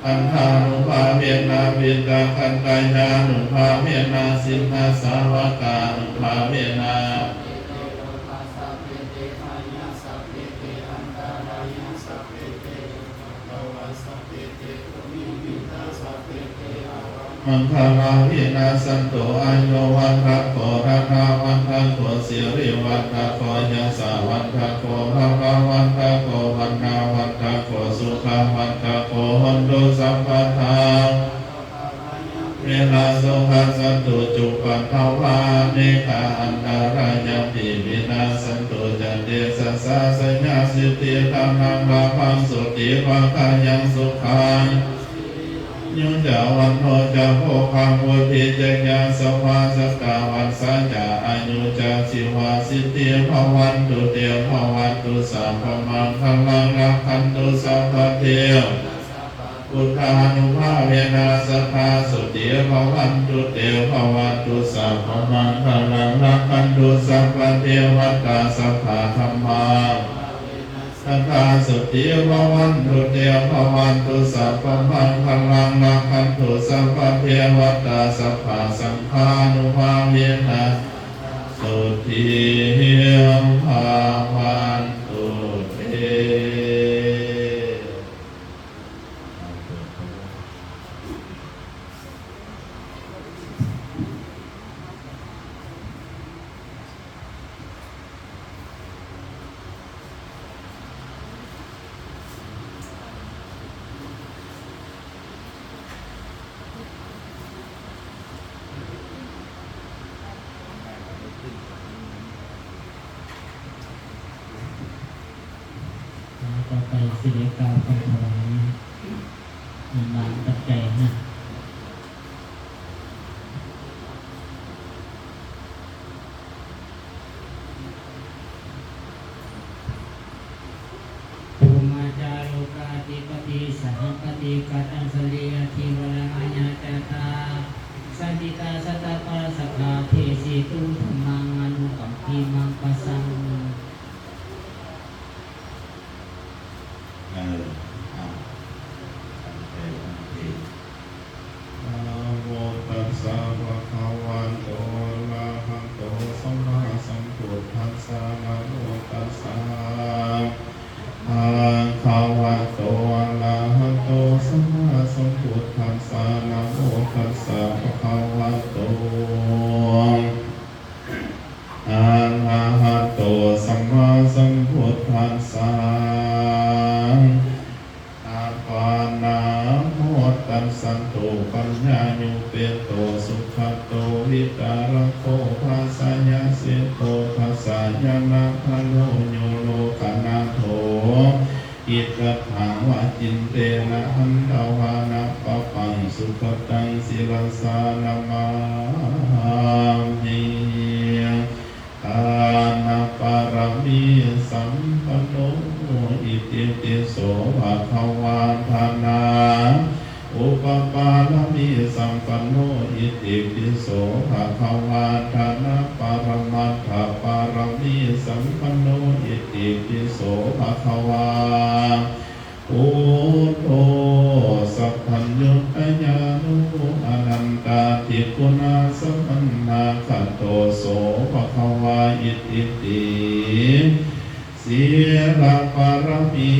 ຄັນທານຸພາເວນະ ວິຕະກັນຕະຍານຸພາເວນະ ສິນຫະສາວະການຸພາເວນະ ມັງຄະລາວິນັດສັນຕຸ ອາຍຸວັດທະໂກ ທະນະວັດທະໂກ ສິລິວັດທະໂກ ຍະສະວັດທະໂກ ພະລະວັດທະໂກ ວັນນະວັດທະໂກ ສຸຂະວັດທະໂກ ໂຫນຕຸ ສັບພະທາ ເວລາ ໂສກາສັນຕຸ ຈຸປັດຖະວາ ອະເນກາ ອັນຕະລາຍາປິ ວິນັດສັນຕຸ ຈະ ເຕຊະສາ ໄຊຍະສິດທິ ທະນັງ ລາພັງ ໂສຕິ ພະຄາຍັງ ສຸຂັງ ຍຸ ຈະ ວັນໂນ ຈະ ໂພຄະ ວຸດທິ ຈັກຍາສະວາສະກະວັດສະຈະ ອາຍຸ ຈະ ຊີວະສິດທິ ພະວັນຕຸ ເຕ ພະວັນຕຸ ສັບພະມັງຄະລັງ ລັກຂັນຕຸ ສັບພະເທວະ ພຸດທານຸພາເວນະ ສັດທາໂສຕິ ພະວັນຕຸ ເຕ ພະວັນຕຸ ສັບພະມັງຄະລັງ ລັກຂັນຕຸ ສັບພະເທວະຕາ ສັບພະທຳມາ ສັດທາໂສຕິ ພະວັນຕຸ ເຕ ພະວັນຕຸ ສັບພະມັງຄະລັງ ລັກຂັນຕຸ ສັບພະເທວະຕາ ສັບພະສັງຄານຸພາເວນະ ໂສຕິ ພະວັນຕຸ ເຕ. ແລ້ວຕໍ່ໄປຊິໄດ້ກ່າວຄຳຖວາຍ ເງິນບາງປັດໄຈນະ. ພູມມາຈາໂລກາທິປະຕິ ສະຫະປະຕິກະຕັງສະລີອະທິວະລະມາຍາຈາຕາ ສັນຕິຕາສັດຕະປາສະກາເທສີຕຸ ທຳມັງອະນຸກຳປິມັງປະສັງ. ເອີ ເອົາ ຕັ້ງໃຈຟັງເທດ. ນະໂມຕັດສະ ພະຄະວະໂຕ ອະລະຫະໂຕ ສຳມາສຳພຸດທັດສະ. ນະໂມຕັດສະ ພະຄະວະໂຕ ອະລະຫະໂຕ ສຳມາສຳພຸດທັດສະ. ນະໂມຕັດສະ ພະຄະວະໂຕ ອະລະຫະໂຕ ສຳມາສຳພຸດທັດສະ. ອະປານາໂມຕັດສະໂຕ ປັນຍາໂຍເປໂຕ ສຸຂະໂຕ ວິຕາລະໂກ ປັດສະຍາສິໂຕ ປັດສະຍານະທະໂລ ໂຍໂລກະນາໂຖ ອິດຕະຖາວະ ຈິນເຕນະ ຫັນທະວານະ ປະປັງ ສຸຄະຕັງ ສິລະສາ ນະມາມິ. ທານະປາລະມີ ສຳປັນໂນ ອິຕິປິໂສ ພະຄະວາ. ທານາ ອຸປະປາລະມີ ສຳປັນໂນ ອິຕິປິໂສ ພະຄະວາ. ທານະປະລະມັດຖະປາລະມີ ສຳປັນໂນ ອິຕິປິໂສ ພະຄະວາ. ປຸດໂທ ສັບພະຍຸດຕະຍານຸ ອະນັນຕາທິກຸນາສະມັນນາຄະໂຕ ໂສ ພະຄະວາ. ອິຕິປິ ສີລະປາລະມີ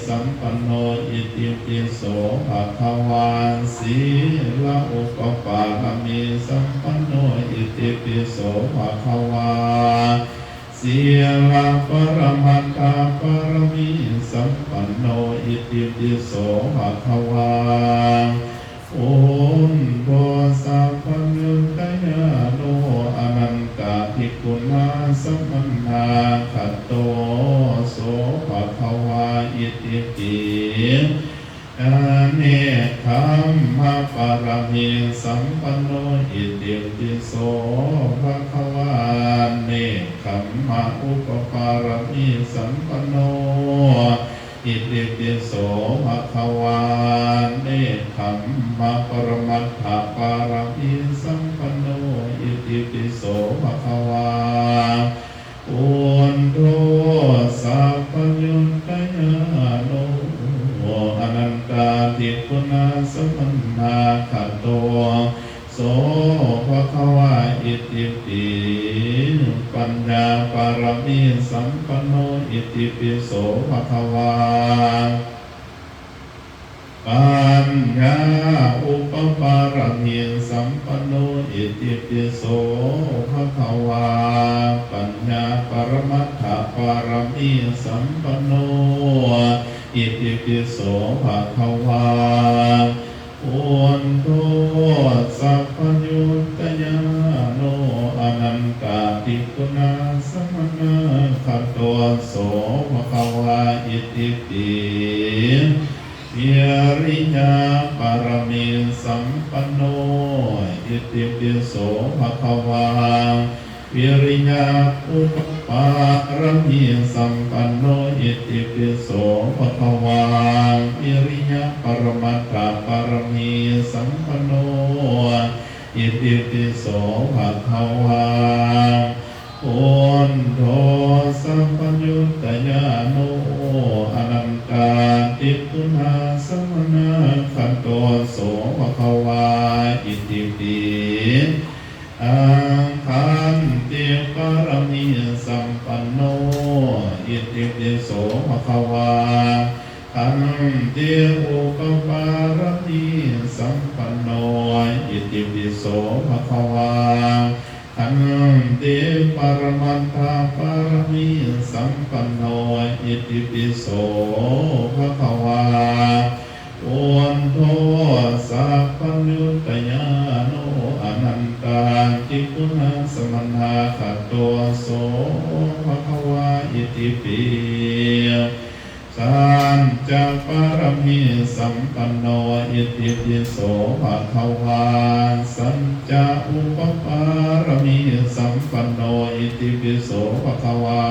ສຳປັນໂນ ອິຕິປິໂສ ພະຄະວາ. ສີລະອຸປະປາລະມີ ສຳປັນໂນ ອິຕິປິໂສ ພະຄະວາ. ສີລະປະລະມັດຖະປາລະມີ ສຳປັນໂນ ອິຕິປິໂສ ພະຄະວາ. ປຸນໂທ ສັບພະຍຸດຕະຍານຸ ອະນັນຕາທິກຸນາສະມັນນາຄະໂຕ ໂສ ພະຄະວາ. ອິຕິປິ ເນກຂຳມະປາລະມີ ສຳປັນໂນ ອິຕິປິໂສ ພະຄະວາ. ເນກຂຳມະອຸປະປາລະມີ ສຳປັນໂນ ອິຕິປິໂສ ພະຄະວາ. ເນກຂຳມະປະລະມັດຖະປາລະມີ ສຳປັນໂນ ອິຕິປິໂສ ພະຄະວາ. ປຸນໂທ ສັບພະຍຸດຕະຍານຸ ອະນັນຕາທິກຸນາສະມັນນາຄະໂຕ ໂສ ພະຄະວາ. ອິຕິປິ ປັນຍາປາລະມີ ສຳປັນໂນ ອິຕິປິໂສ ພະຄະວາ. ປັນຍາອຸປະປາລະມີ ສຳປັນໂນ ອິຕິປິໂສ ພະຄະວາ. ປັນຍາປະລະມັດຖະປາລະມີ ສຳປັນໂນ ອິຕິປິໂສ ພະຄະວາ. ປຸນໂທ ສັບພະຍຸດຕະຍາໂນ ອະນັນຕາທິຄຸນາສະມະນາຄະໂຕ ໂສ ພະຄະວາ. ອິຕິປິ ວິລິຍະປາລະມີສຳປັນໂນ ອິຕິປິໂສ ພະຄະວາ ວິລິຍະອຸປະປາລະມີສຳປັນໂນ ອິຕິປິໂສ ພະຄະວາ ວິລິຍະປະລະມັດຖະປາລະມີສຳປັນໂນ ອິຕິປິໂສ ພະຄະວາ ປຸນໂທ ສັບພະຍຸດຕະຍາໂນ ອະນັນຕາທິຄຸນາສະມະນາຄະໂຕ ໂສ ພະຄະວາ ອິຕິປິ ອັງຄັນຕິປາລະມີສຳປັນໂນ ອິຕິປິໂສ ພະຄະວາ ຂັນຕິອຸປະປາລະມີສຳປັນໂນ ອິຕິປິໂສ ພະຄະວາ ຂັນຕິປະລະມັດຖະປາລະມີສຳປັນໂນ ອິຕິປິໂສ ພະຄະວາ ປຸນໂທ ສັບພະຍຸດຕະຍາໂນ ອະນັນຕາທິຄຸນາສະມະນາຄະໂຕ ໂສ ພະຄະວາ ອິຕິປິ ສັນຈະປາລະມີສຳປັນໂນ ອິຕິປິໂສ ພະຄະວາ ສັນຈະອຸປະປາລະມີສຳປັນໂນ ອິຕິປິໂສ ພະຄະວາ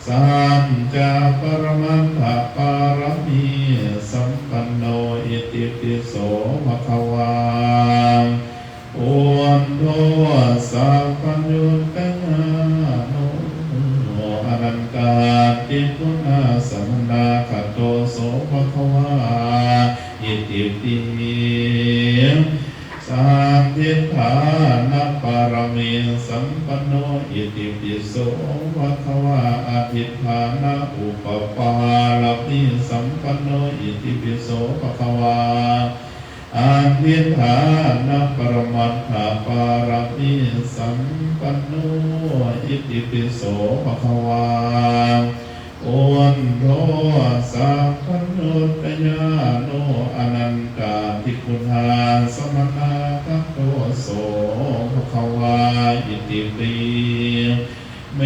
ສັນຈະປະລະມັດຖະປາລະມີສຳປັນໂນ ອິຕິປິໂສ ພະຄະວາ ປຸນໂທ ສັບພະຍຸດຕະຍາໂນ ອະນັນຕາທິຄຸນາສະມະນາຄະໂຕ ໂສ ພະຄະວາ ອິຕິປິ ສັນທິຖານະປາລະມີສຳປັນໂນ ອິຕິປິໂສ ພະຄະວາ ອະທິຖານະອຸປະປາລະມີສຳປັນໂນ ອິຕິປິໂສ ພະຄະວາ ອະທິຖານະປະລະມັດຖະປາລະມີສຳປັນໂນ ອິຕິປິໂສ ພະຄະວາ ປຸນໂທ ສັບພະຍຸດຕະຍາໂນ ອະນັນຕາທິຄຸນາສະມະນາຄະໂຕ ໂສ ພະຄະວາ ອິຕິປິ ເມ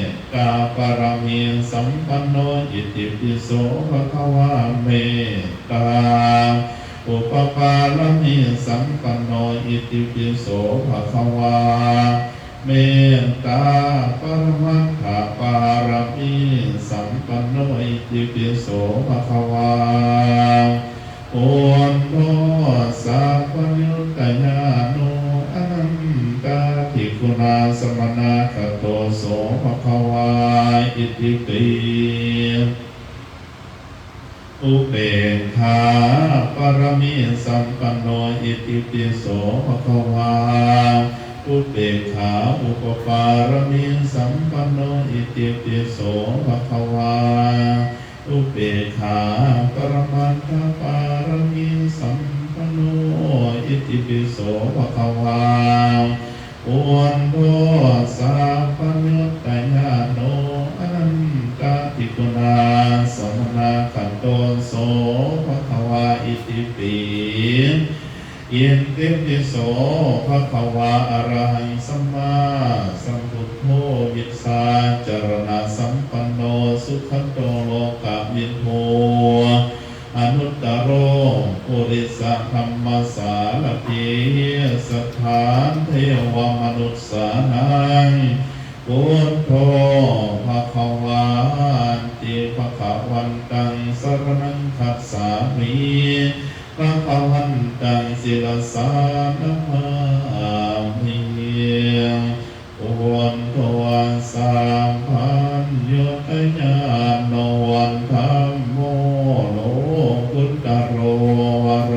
ດຕາປາລະມີສຳປັນໂນ ອິຕິປິໂສ ພະຄະວາ ເມດຕາ ອຸປະປາລະມີສຳປັນໂນ ອິຕິປິໂສ ພະຄະວາ ເມດຕາປະລະມັດຖະປາລະມີສຳປັນໂນ ອິຕິປິໂສ ພະຄະວາ ປຸນໂທ ສັບພະຍຸດຕະຍາໂນ ອະນັນຕາທິຄຸນາສະມະນາຄະໂຕ ໂສ ພະຄະວາ ອິຕິປິ ອຸເປກຂາປາລະມີສຳປັນໂນ ອິຕິປິໂສ ພະຄະວາ ອຸເປກຂາອຸປະປາລະມີສຳປັນໂນ ອິຕິປິໂສ ພະຄະວາ ອຸເປກຂາປະລະມັດຖະປາລະມີສຳປັນໂນ ອິຕິປິໂສ ພະຄະວາ ອຸນໂທ ສັບພະຍຸດຕະຍາໂນ ອະນັນຕະທິຄຸນາສະມະນາຄະໂຕ ໂສ ພະຄະວາ ອິຕິປິ ອິຕິປິໂສ ພະຄະວາ ອະລະຫັງ ສຳມາສຳພຸດໂທ ວິຊາຈາລະນະສຳປັນໂນ ສຸຂະໂຕ ໂລກະວິທູ ອະນຸດຕະໂລ ປຸລິສະທຳມະສາລະຖີ ສະຖານເທວະມະນຸດສານັງ ພຸດໂທ ພະຄະວາ ອັນຕິ ພະຄະວັນຕັງ ສະລະນັງ ຄັດສາມິ ພະຄະວັນຕັງ ສິລະສາ ນະມາມິ ໂອນໂທ ສາມພັນຍຸດຕະຍາໂນ ທຳໂມ ໂລກຸດຕະໂລ ວະໂລ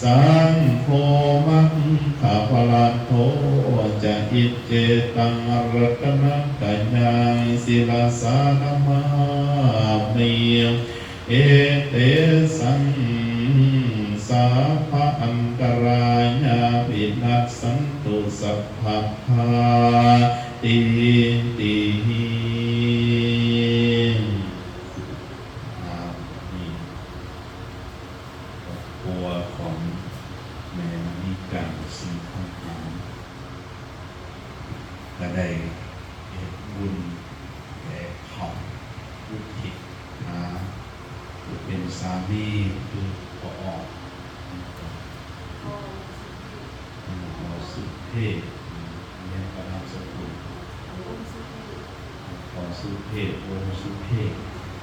ສັງໂຄ ມັງຄະພະລະໂທ ຈະ ອິດເຈຕັງ ລັດຕະນະຕະຍັງ ສິລະສາ ນະມາມິ ເອເຕສັງ ສັບພະອັນຕະລາຍາ ວິນັດສັນຕຸ ສັບພະພາຕິຕິ ອາມີນ. ຄອບຄົວຂອງແມ່ມະນີການ ສີຄຳຫານ ກະໄດ້ເຮັດບຸນແບກເຂົ້າ ອຸທິດຫາ ເປັນສາມີຄືພໍ່ອອກ ພໍ່ສຸເພດ ແມ່ນກໍນາມສະກຸນ ພໍ່ສຸເພດ ວົງສຸເພດ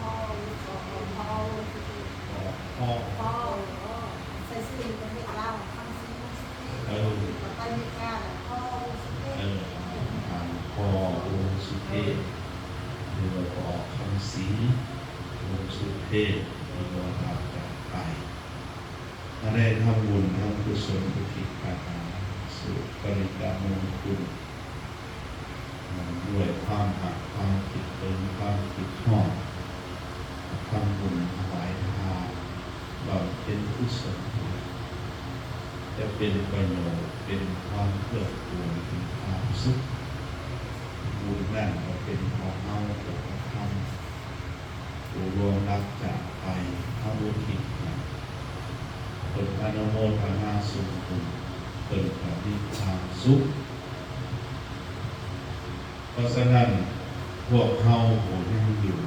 ພໍ່ ພໍ່ ພໍ່ ໃສ່ຊື່ເປັນເພດລາວ ຄຳສີ ວົງສຸເພດ ເອີ ໄປເມກາ ພໍ່ ວົງສຸເພດ ເອີ ທ່ານພໍ່ ວົງສຸເພດ ຫຼືວ່າພໍ່ອອກ ຄຳສີ ວົງສຸເພດ ທີ່ມລະນະພາບຈາກໄປ ມາໄດ້ທຳບຸນທຳກຸສົນອຸທິດຄາຖາສຸປະລິຕະມຸງຄຸນ ດ້ວຍຄວາມຮັກ ຄວາມຄິດເຖິງ ຄວາມຄິດຮອດ ທຳບຸນຖວາຍທານ ບຳເພັນກຸສົນ ຈະເປັນປະໂຫຍດ ເປັນຄວາມເກື້ອກູນ ເປັນຄວາມສຸກ ບຸນນັ້ນກໍເປັນຂອງເຮົາ ເຈົ້າກະທຳ ຜູ້ລ່ວງລັບຈາກໄປ ເຮົາອຸທິດໃຫ້ ເພິ່ນອະນຸໂມທະນາສ່ວນບຸນ ເພິ່ນກໍມີຄວາມສຸກ. ເພາະສະນັ້ນ ພວກເຮົາຜູ້ຍັງຢູ່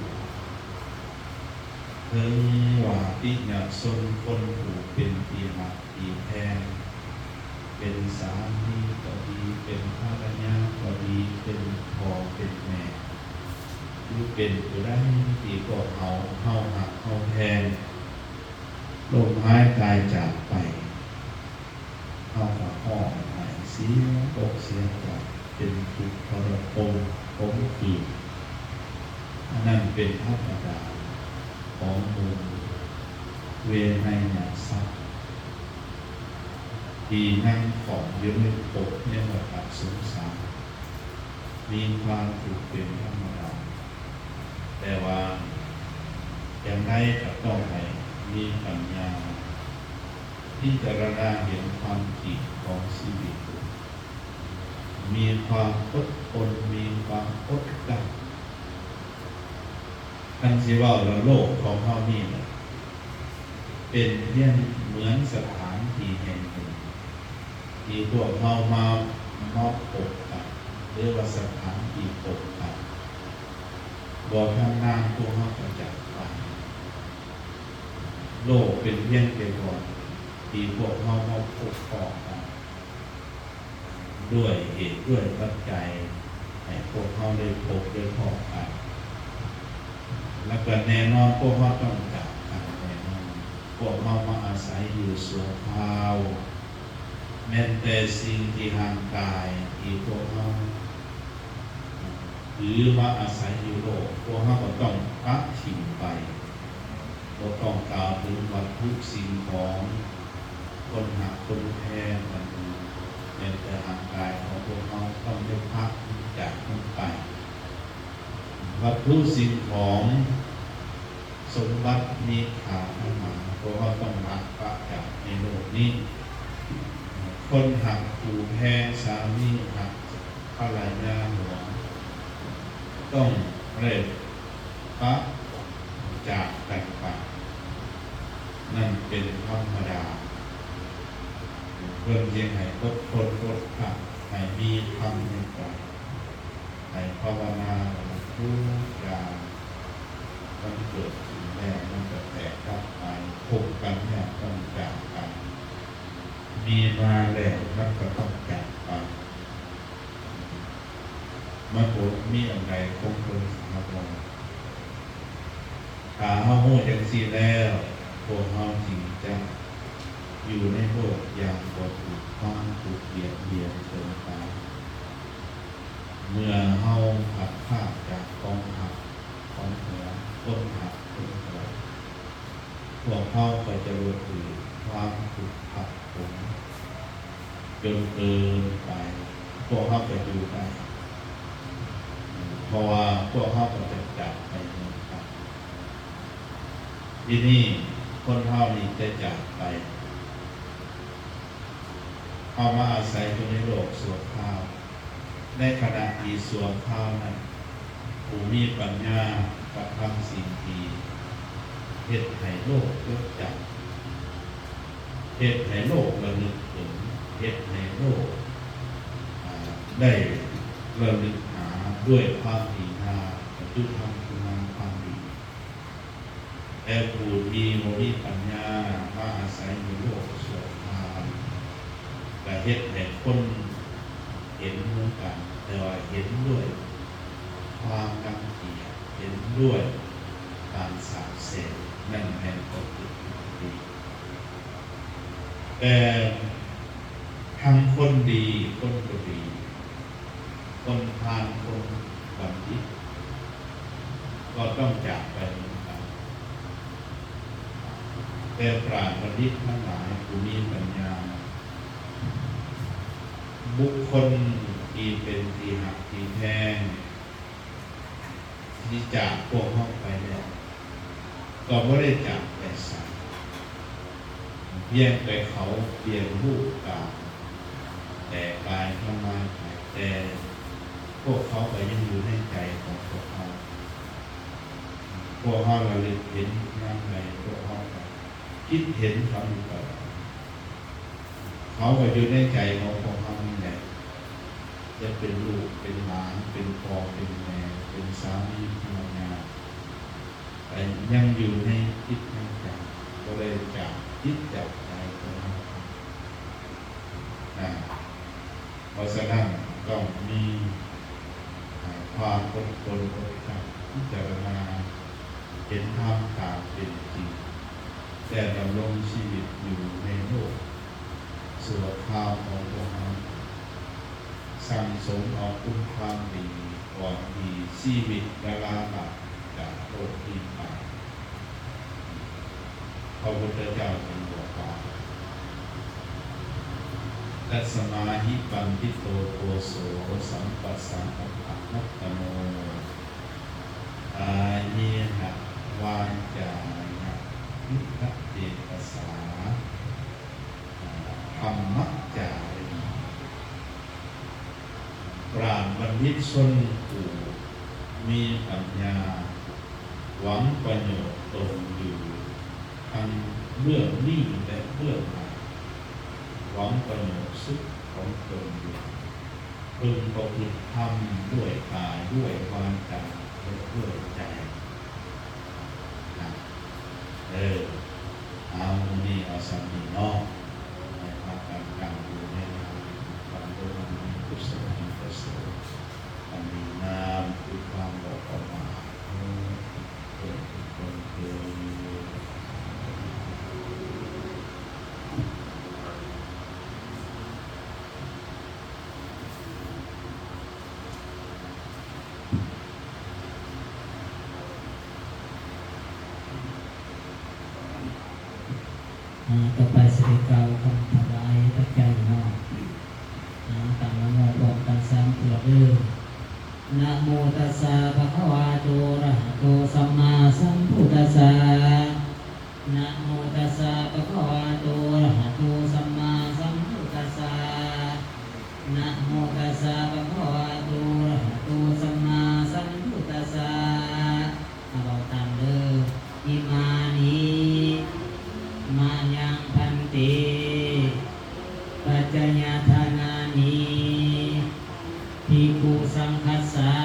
ເຖິງວ່າຕິຍະຊົນຄົນຜູ້ເປັນທີ່ຮັກ ທີ່ແພງ ເປັນສາມີກໍດີ ເປັນພັນລະຍາກໍດີ ເປັນພໍ່ເປັນແມ່ ຫຼືເປັນຜູ້ໃດທີ່ພວກເຮົາ ເຮົາຮັກເຮົາແພງ ລົ້ມຫາຍຕາຍຈາກໄປ ເຮົາກໍຮ້ອງໄຫ້ເສຍອົກເສຍໃຈ ເປັນທຸກທໍລະຄົມ ຂົມຂື່ນ ອັນນັ້ນເປັນທຳມະດາຂອງໝູ່ເວໄນຍະສັດ ທີ່ຍັງຂ້ອງຢູ່ໃນພົບໃນວັດຕະສົງສານ ມີຄວາມທຸກເປັນທຳມະດາ. ແຕ່ວ່າຢ່າງໃດກໍຕ້ອງໃຫ້ມີປັນຍາ ພິຈາລະນາເຫັນຄວາມຈິງຂອງຊີວິດ ມີຄວາມອົດທົນ ມີຄວາມອົດກັ້ນ. ຄັນຊິເວົ້າແລ້ວ ໂລກຂອງເຮົານີ້ນະ ເປັນພຽງເໝືອນສະຖານທີ່ແຫ່ງໜຶ່ງ ທີ່ພວກເຮົາມາ ມາພົບກັນ ຫຼືວ່າສະຖານທີ່ພົບກັນ ບໍ່ທັນນານພວກເຮົາກໍຈາກໄປ. ໂລກເປັນພຽງແຕ່ບ່ອນທີ່ພວກເຮົາມາພົບພໍ້ກັນ ດ້ວຍເຫດດ້ວຍປັດໄຈ ໃຫ້ພວກເຮົາໄດ້ພົບໄດ້ພໍ້ກັນ ແລ້ວກໍແນ່ນອນພວກເຮົາຕ້ອງຈາກກັນແນ່ນອນ. ພວກເຮົາມາອາໄສຢູ່ຊົ່ວຄາວ ແມ່ນແຕ່ສິ່ງທີ່ຮ່າງກາຍທີ່ພວກເຮົາຖືມາອາໄສຢູ່ໂລກ ພວກເຮົາກໍຕ້ອງປະຖິ້ມໄປ. ບໍ່ຕ້ອງກ່າວເຖິງວັດຖຸສິ່ງຂອງ ຄົນຮັກຄົນແພງອັນອື່ນ ແມ່ນແຕ່ຮ່າງກາຍຂອງພວກເຮົາຕ້ອງໄດ້ພັກຈາກມັນໄປ. ວັດຖຸສິ່ງຂອງ ສົມບັດມີຄ່າທັງຫຼາຍ ພວກເຮົາຕ້ອງລະປະຈາກໃນໂລກນີ້. ຄົນຮັກຄູ່ແພງ ສາມີຮັກ ພັນລະຍາຫວງ ຕ້ອງໄດ້ປະຈາກກັນໄປ ນັ້ນເປັນທຳມະດາ. ເພິ່ນຈຶ່ງໃຫ້ອົດທົນອົດກັ້ນ ໃຫ້ມີທຳໃນໃຈ ໃຫ້ພາວະນາ ທຸກຢ່າງມັນເກີດຂຶ້ນແລ້ວ ມັນກໍແຕກດັບໄປ, ພົບກັນແລ້ວຕ້ອງຈາກກັນ, ມີມາແລ້ວມັນກໍຕ້ອງຈາກໄປ. ມັນບໍ່ມີອັນໃດຄົງເທິງຖາວອນ. ຖ້າເຮົາຮູ້ຈັ່ງຊີ້ແລ້ວ, ພວກເຮົາຈຶ່ງຈະຢູ່ໃນໂລກຢ່າງບໍ່ຖືກຄວາມທຸກບຽດບຽນເກີນໄປ. ເມື່ອເຮົາພັດພາກຈາກຂອງຮັກຂອງຫວງ, ຄົນຮັກຄົນຫວງ, ພວກເຮົາກໍຈະບໍ່ຖືກຄວາມທຸກທັບ ຜົນຈົນເກີນໄປ, ພວກເຮົາກໍຢູ່ໄດ້, ເພາະວ່າພວກເຮົາກໍຈະຈາກໄປເໝືອນກັນ. ທີນີ້ຄົນເຮົານີ້ຈະຈາກໄປ, ເຮົາມາອາໄສຢູ່ໃນໂລກຊົ່ວຄາວ. ໃນຂະນະທີ່ຊົ່ວຄາວນັ້ນ, ຜູ້ມີປັນຍາກະທຳສິ່ງທີ່ເຮັດໃຫ້ໂລກຈົດຈຳ, ເຮັດໃຫ້ໂລກລະນຶກເຖິງ, ເຮັດໃຫ້ໂລກ, ອາ, ໄດ້ລະລຶກຫາດ້ວຍຄວາມດີງາມ, ຄືທຳຄຸນງາມຄວາມດີ. ແຕ່ຜູ້ທີ່ບໍ່ມີປັນຍາມາອາໄສຢູ່ໂລກຊົ່ວຄາວ ກະເຮັດໃຫ້ຄົນເຫັນເໝືອນກັນ, ແຕ່ວ່າເຫັນດ້ວຍຄວາມລັງກຽດ, ເຫັນດ້ວຍການສາບແຊ່ງ, ນັ້ນແມ່ນຄວາມຄິດທີ່ບໍ່ດີ. ແຕ່ທັງຄົນດີ, ຄົນບໍ່ດີ, ຄົນພານ, ຄົນບັນດິດ ກໍຕ້ອງຈາກໄປເໝືອນກັນ. ແຕ່ປາດບັນດິດທັງຫຼາຍຜູ້ມີປັນຍາ, ບຸກຄົນທີ່ເປັນທີ່ຮັກທີ່ແພງ ທີ່ຈາກພວກເຮົາໄປແລ້ວ ກໍບໍ່ໄດ້ຈາກໄປໃສ, ພຽງແຕ່ເຂົາປ່ຽນຮູບກາຍ ແຕ່ກາຍທຳລາຍໄປ, ແຕ່ພວກເຂົາກໍຍັງຢູ່ໃນໃຈຂອງພວກເຮົາ. ພວກເຮົາລະລຶກເຫັນຍາມໃດ, ພວກເຮົາກໍຄິດເຫັນເຂົາຢູ່ຕະຫຼອດ. ເຂົາກໍຢູ່ໃນໃຈຂອງພວກເຮົານີ້ແຫຼະ, ຈະເປັນລູກເປັນຫຼານ, ເປັນພໍ່ເປັນແມ່, ເປັນສາມີພັນລະຍາ, ກໍຍັງຢູ່ໃນຈິດໃນໃຈ, ບໍ່ໄດ້ຈາກຈິດຈາກໃຈຂອງເຮົານະ. ເພາະສະນັ້ນຕ້ອງມີ ອ່າ ຄວາມອົດທົນອົດທົນ, ພິຈາລະນາເຫັນທຳຕາມເປັນຈິງ ແຕ່ດຳລົງຊີວິດຢູ່ໃນໂລກຊົ່ວຄາວຂອງພວກເຮົາ, ສັ່ງສົມເອົາຄຸນຄວາມດີ ຄວາມດີ, ຊີວິດກະລາລະຈາກໂລກນີ້ໄປ. ພະພຸດທະເຈົ້າຈຶ່ງບອກວ່າ ຕັດສະມາຫິ ປັນດິໂຕ ໂພ ໂສ ສຳປັດສັງ ອັດຖະ ວັດຕະໂນ ກາເຍນະ ວາຈາຍະ ໂຍ ທະ ເຈຕະສາ ທຳມະຈາຣິ ປານບັນດິດຊົນຜູ້ມີປັນຍາ ຫວັງປະໂຫຍດຕົນຢູ່ທັງເບື້ອງນີ້ ແລະ ເບື້ອງໜ້າ, ຫວັງປະໂຫຍດສຸກຂອງຕົນຢູ່, ເພິ່ງປະພຶດທຳດ້ວຍກາຍ, ດ້ວຍວາຈາ ແລະ ດ້ວຍໃຈ. ນະ ເອີ ເອົາ ມື້ນີ້ເອົາສ່ຳນີ້ເນາະ, ໃຫ້ພາກັນຕັ້ງຢູ່ໃນທາງຄວາມເລີດ ມີກຸສົນອັນປະເສີດ, ອັນດີງາມຄືຄວາມບໍ່ປະໝາດ ເອີ ທຸກຄົນເທີ້ນ. ອ່າ ຕໍ່ໄປຊິໄດ້ກ່າວຄຳຖວາຍປັດໄຈເນາະ. ອ່າ ຕັ້ງນະໂມພ້ອມກັນສາມເທື່ອເດີ້. ນະໂມຕັດສະ ພະຄະວາໂຕ ອະລະຫະໂຕ ສຳມາສຳພຸດທັດສະ. ນະໂມຕັດສະ ພະຄະວາໂຕ ອະລະຫະໂຕ ສຳມາສຳພຸດທັດສະ. ນະໂມຕັດສະ ພະຄະວາໂຕ ອະລະຫະໂຕ ສຳມາສຳພຸດທັດສະ. ເອົາ ເວົ້າຕາມເດີ້. ອິມານິ ມະຍັງ ພັນເຕ ປັດຈະຍະທານານິ ພິກຂຸ ສັງຄັດສາ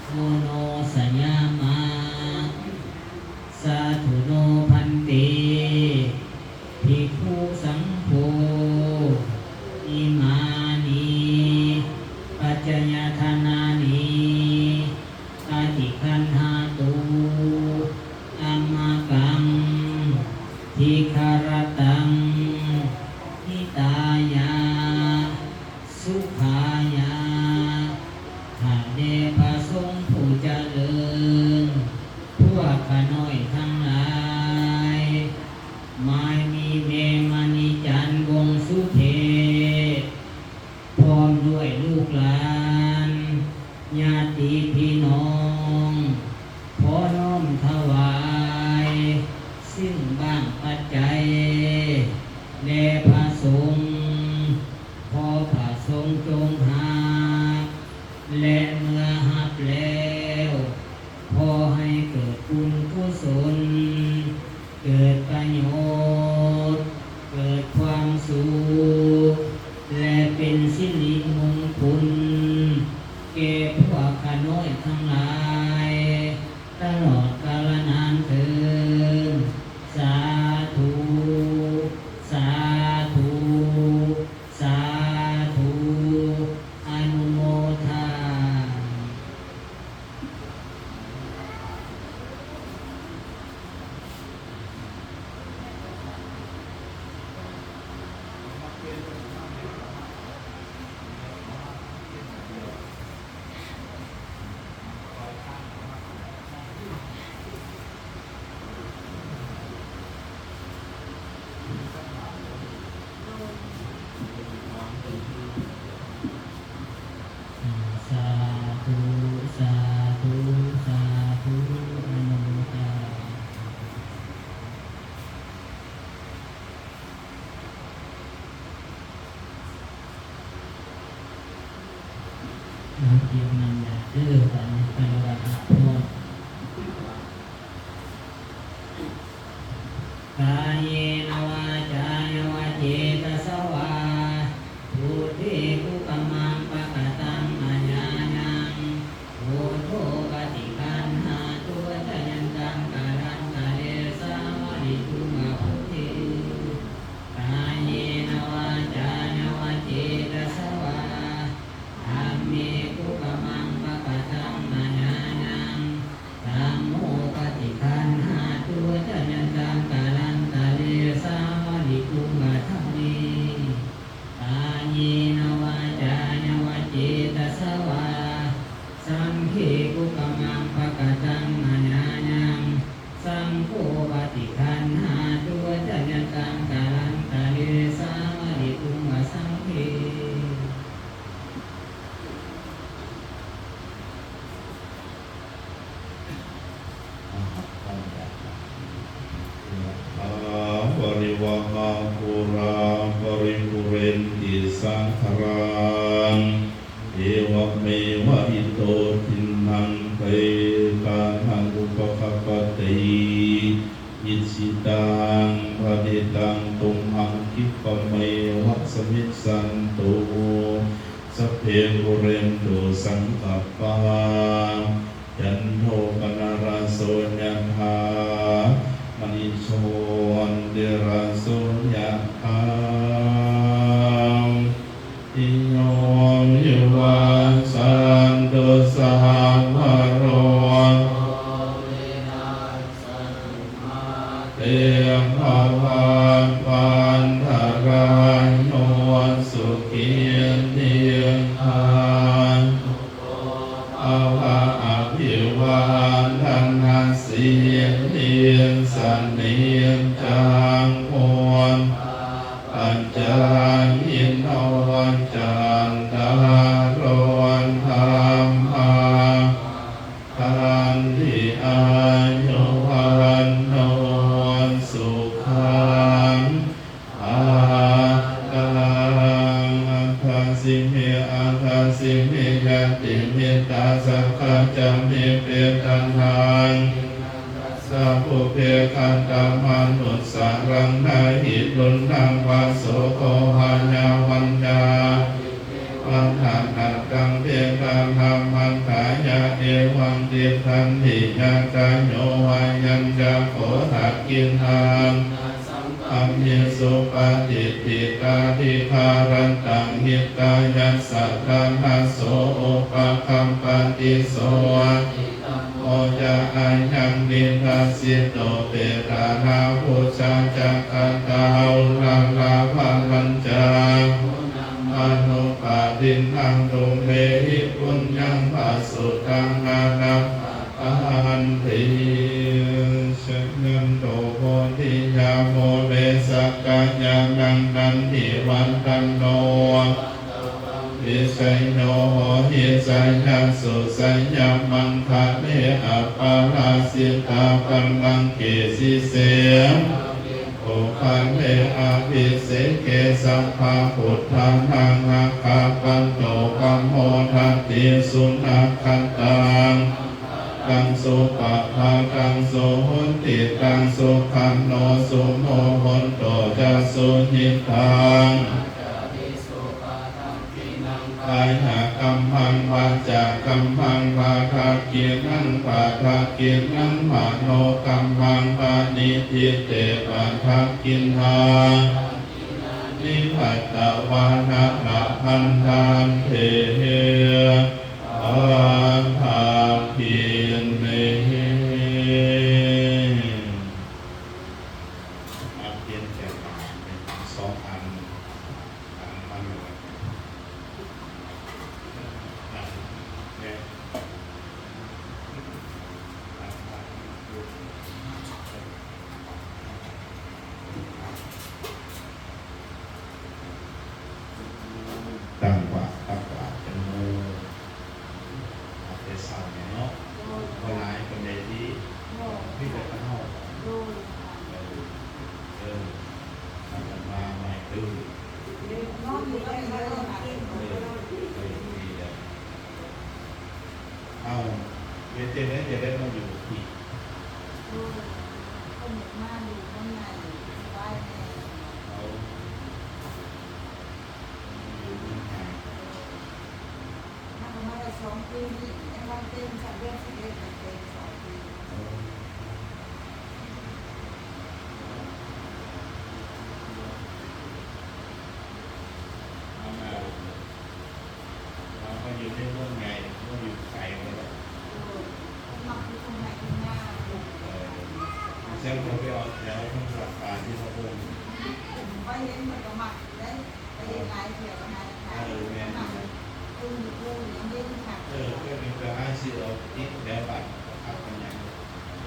ໂອໂນ ສະຍາມະ ສາທຸໂນ ພັນເຕ ພິກຂຸ ສັງໂຄ ອິມານິ ປັດຈະຍະທານານິ ປະຕິຄັນຫາຕຸ ອັມມະກັງ ທິຄະຣະຕັງ ຫິຕາຍະ ສຸຂາຍະ. ຂ້າແດ່ພະສົງຜູ້ຈະເລີນ, ພວກຂ້ານ້ອຍທັງຫຼາຍ ໝາຍມີແມ່ມະນີຈັນ ວົງສຸເທດ ພ້ອມດ້ວຍລູກຫຼານ ຍາດຕິພີ່ນ້ອງ ຂໍນ້ອມຖວາຍ ຊຶ່ງບ້າງປັດໄຈ ແດ່ພະສົງ, ຂໍພະສົງຈົ່ງຮັບ ແລະ ເມື່ອຮັບແລ້ວ ຂໍໃຫ້ເກີດບຸນກຸສົນ ເກີດປະໂຫຍດ ເອົາ ກຽມນ້ຳຢາດເດີ ບາດນີ້ຂ້ອຍລະວ່າຮັບພອນ. ກາເຍນະວາຈາຍະວະເຈຕະສະວາ ພຸດເທກຸກະມັງປະກະຕັງມະຍາຍັງ ພຸດໂທປະຕິຄັນຫາຕຸ ຈະຍັນຕັງກາລັນຕະເລ ສາວະລິຕຸງກະພຸດເທ ກາເຍນະວາຈາຍະວະເຈຕະສະວາ ທຳເມກຸກະມັງປະກະຕັງມະຍາຍັງ ທຳໂມປະຕິຄັນຫາຕຸ ຈະຍັນຕັງກາລັນຕະເລ ສາວະລິຕຸງກະທຳເມ ກາເຍນະວາຈາຍະວະເຈຕະສະວາ ສັງເຄກຸກະມັງປະກະຕັງມະຍາຍັງ ສັງໂຄປະຕິຄັນຫາຕຸ ຈະຍັນຕັງກາລັນຕະເລ ສາວະລິຕຸງກະສັງເຄ. ຍະຖາ ວາລິວະຫາ ປູລາ ປະລິປູເຣນຕິ ສາຄະລັງ ເອວະເມວະ ອິໂຕ ທິນນັງ ເປຕານັງ ອຸປະກັບປະຕິ ອິດຖິຕັງ ປະຕິຕັງ ຕຸມຫັງ ຂິບປະເມວະ ສະມິດສັນຕຸ ສັບເພ ປູເຣນຕຸ ສັງກັບປາ ຈັນໂທ ປະນະລະໂສ ຍະຖາ ມະນີ ໂຊຕິລະໂສ ຍະຖາ ຕິໂຍ ວິວັດສັນຕຸ ສາວະໂຣ ເຕ ພະວັດວັນຕະລາໂຍ ສຸຂີ ທີຄາຍຸໂກ ພະວະ ອະພິວາທະນະສີລິສະນິດຈັງ ພຸດທະປັດຈາຍິໂນ ຈັດຕາໂລ ທຳມາ ວັດທັນຕິ ອາຍຸ ວັນໂນ ສຸຂັງ ພະລັງ ອາຄາຊິມິ ອາຄາຊິມິ ຍະຕິມິດຕາ ສັກຂະຈະມິ ເປຕະນັງ ສະ ປຸບເພ ກະຕະມະນຸດສານັງ ນະຫິ ຕຸນນັງ ວະ ໂສ ໂຄ ຫະຍາ ວັນຍາ ວັນທະນະຕັງ ເພຕະນາ ມັນທາຍະ ເອວັງ ຕິດຖານຕິ ຍະຕາ ໂຍ ວາຍັນຈະ ໂຄ ທັກຂິນາ ກຳມິ ສຸປະຕິດທິ ຕາທິກາລັນຕັງ ຫິຕາຍະ ສະທານະ ໂສ ອຸປະຄຳປະຕິ ໂສ ໂອ ຈະ ອາຍັງ ນິທັດສິໂຕ ເປຕານາ ປຸດຊາ ຈັກຂະຕາ ອຸລາລາ ວາລັນຈາ ມະໂນ ປາທິນນາ ຕຸມເມຫິ ປຸນຍັງ ພະສຸຕັງ ອານັບປະກັນຕິ ຊະຍັນໂຕ ໂພທິຍາ ມູເລ ສັກກາຍານັງ ນັນທິວັດທະໂນ ວັດຕະວັງ ວິໄຊໂຍ ໂຫຫິ ໄຊຍະສຸ ໄຊຍະມັງຄະເລ ອັບປະລາຊິຕາ ບັນລັງເກ ສີເສ ໂພຄາເລ ອະພິເສເກ ສັບພະພຸດທານັງ ອາກາປັນໂຕ ປະໂມທະຕິ ສຸນັກຂະຕັງ ລັງ ສຸປະພາຕັງ ສຸໂຫຕິຕັງ ສຸຂະໂນ ສຸໂມໂຫນໂຕ ຈະ ສຸຫິຕັງ ກາຍະກັມມັງ ວາຈາກັມມັງ ປະທັກກິນນັງ ປະທັກກິນນັງ ມະໂນກັມມັງ ປະນິທິເຕ ປະທັກກິນນາ ນິພັດຕະວານະ ລະພັນທັນເທ ປະທັກກິນເນ ມາປ່ຽນແຈກບາດເປັນສອງອັນ. ຕັ້ງບາດ ຕັກບາດຈັກໂມງ? ອາດຈະເຊົ້າແດ່ເນາະ. ໂດຍ. ບໍ່ຫຼາຍປານໃດຕິ? ໂດຍ. ມີແຕ່ຂະເຈົ້າ. ໂດຍ. ເອີ ເອີ ຖ້າກັນມາໃໝ່ຕື່ມ. ເອີ ເອີ ດີແລ້ວ. ເອົາ ເຮັດຈັ່ງໃດຈະໄດ້ມາຢູ່ທີ່? ໂດຍ ເພິ່ນຢາກມາຢູ່ເມືອງໃຫຍ່ ສະບາຍແດ່. ເອົາ ຢູ່ເມືອງໃຫຍ່ ມາກໍມາໄດ້ສອງປີນີ້ ແລ້ວເຕັມ ຊັ້ນເດືອນສິບເອັດ ເຕັມສອງປີ. ເຮົາມາ ເຮົາມາຢູ່ໃນເມືອງໃຫຍ່ ບໍ່ຢູ່ໄກເລີຍ. ເອີ ມັກຢູ່ທົ່ງໄຮ່ທົ່ງນາ. ເອີ ແຊມກໍໄປອອກແຖວທາງພາກກາງທີ່ເຂົາເບິ່ງ ໄປເຫັນມັນກໍມັກຢູ່ເດ້. ໄປເຫັນຫຼາຍເທື່ອແລ້ວນະ. ເອີ ແມ່ນ ເອີ ເອີ ເອີ ເອີ ເອີ ກໍມີໄປຫາຊື້ເອົາຕິດແຖວບ້ານຄັກປານໃດ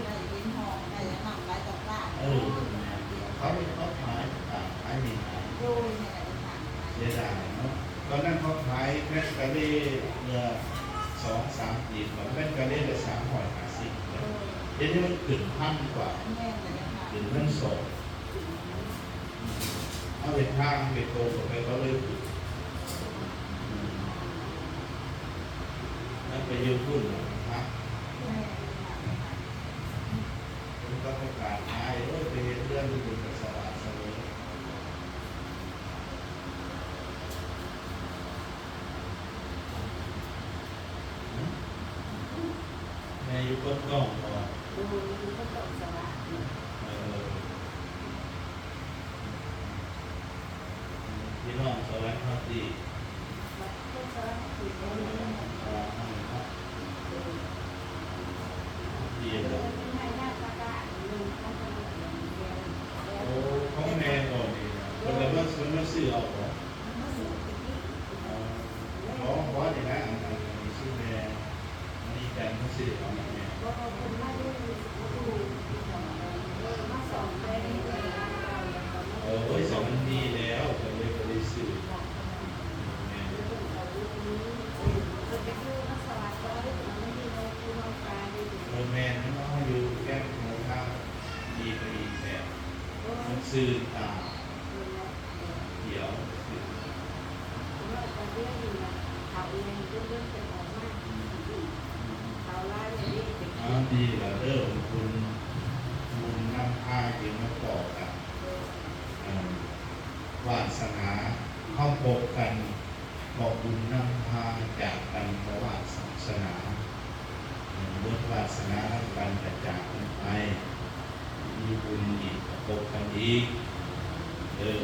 ໄດ້ເຫັນຫ້ອງ ໄດ້ອັນນັ້ນຫຼາຍຕ່າງໆ. ເອີ ແມ່ນ ເຂົາ ເຂົາຂາຍຕ່າງ ຂາຍໜີຫຼາຍ. ໂດຍ ແມ່ນ ເສຍດາຍເນາະ ຕອນນັ້ນເຂົາຂາຍແຜ່ນກະເລເທື່ອສອງສາມປີ ແຜ່ນກະເລລະສາມຮ້ອຍຫ້າສິບ. ໂດຍ ດຽວນີ້ມັນຂຶ້ນພັນກວ່າ. ແມ່ນ ຂຶ້ນພັນສອງ. ເຮົາເຮັດທາງເຮັດໂຕໄປ ເຂົາເລີຍຂຶ້ນ. ອືມ ມັນໄປຢູ່ພຸ້ນລະມັນພັກ. ເພິ່ນກໍປະກາດຂາຍ ໂອ້ຍ ໄປເຮັດເຮືອນຢູ່ພຸ້ນກໍສະຫວາດສະເຫວີຍ. ແມ່ຢູ່ໂພນທອງບໍ? ໂດຍ ຢູ່ໂພນທອງສະຫວາດ. ເອີ ພີ່ນ້ອງສະຫວັນເຮົາຕິ? ເອີ ສະຫວັນເຮົານີ້ເນາະ. ໂອ້ ຂອງແມ່ບໍ່ນີ້ນະ? ເພິ່ນລະມາ ເພິ່ນມາຊື້ເອົາບໍ? ມາຊື້ແຕ່ກີ້. ອໍ ຂໍ ຂໍນີ້ນະ ອັນ ອັນ ອັນນີ້ຊື່ແມ່ ອັນນີ້ຈັນ ມາຊື້ເອົານຳແມ່. ເອີ ໂອ້ຍ ສະຫວັນມີແລ້ວ ກໍເລີຍບໍ່ໄດ້ຊື້. ແມ່ນ ເອີ ແມ່ນ ເຮົາຢູ່ແຄມຫົວທາງ ດີໄປອີກແບບ ມັນຊື່ຕາ ດຽວ ເອົາ ດີລະເດີ ບຸນ ບຸນນຳພາຈຶ່ງມາຕໍ່ກັນ. ເອີ ວາດສະໜາ ເຮົາພົບກັນ ເພາະບຸນນຳພາ ຈາກກັນເພາະວາດສະໜາ. ເອີ ໝົດວາດສະໜານຳກັນກະຈາກກັນໄປ. ມີບຸນອີກກະພົບກັນອີກເດີ.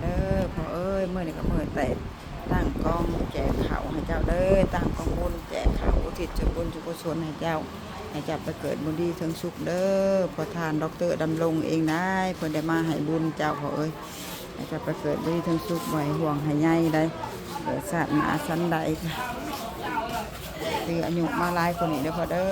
ເດີພໍ່ເອີຍ ມື້ນີ້ກໍມື້ແຕ່ ຕັ້ງກອງແຈກເຂົ້າໃຫ້ເຈົ້າເດີ ຕັ້ງກອງບຸນແຈກເຂົ້າ ອຸທິດສ່ວນບຸນສ່ວນກຸສົນໃຫ້ເຈົ້າ ໃຫ້ເຈົ້າໄປເກີດບຸນດີເຖິງສຸກເດີ ພໍ່ທ່ານ ດອກເຕີ ດຳລົງເອງນາຍ ເພິ່ນໄດ້ມາໃຫ້ບຸນເຈົ້າ ພໍ່ເອີຍ ໃຫ້ເຈົ້າໄປເກີດບຸນດີເຖິງສຸກ ບໍ່ໃຫ້ຫ່ວງໃຫ້ໃຍໄດ໋ ເກີດຊາດໜ້າສັນໃດ ຖືອາຍຸມາຫຼາຍກວ່ານີ້ເດີພໍ່ເດີ.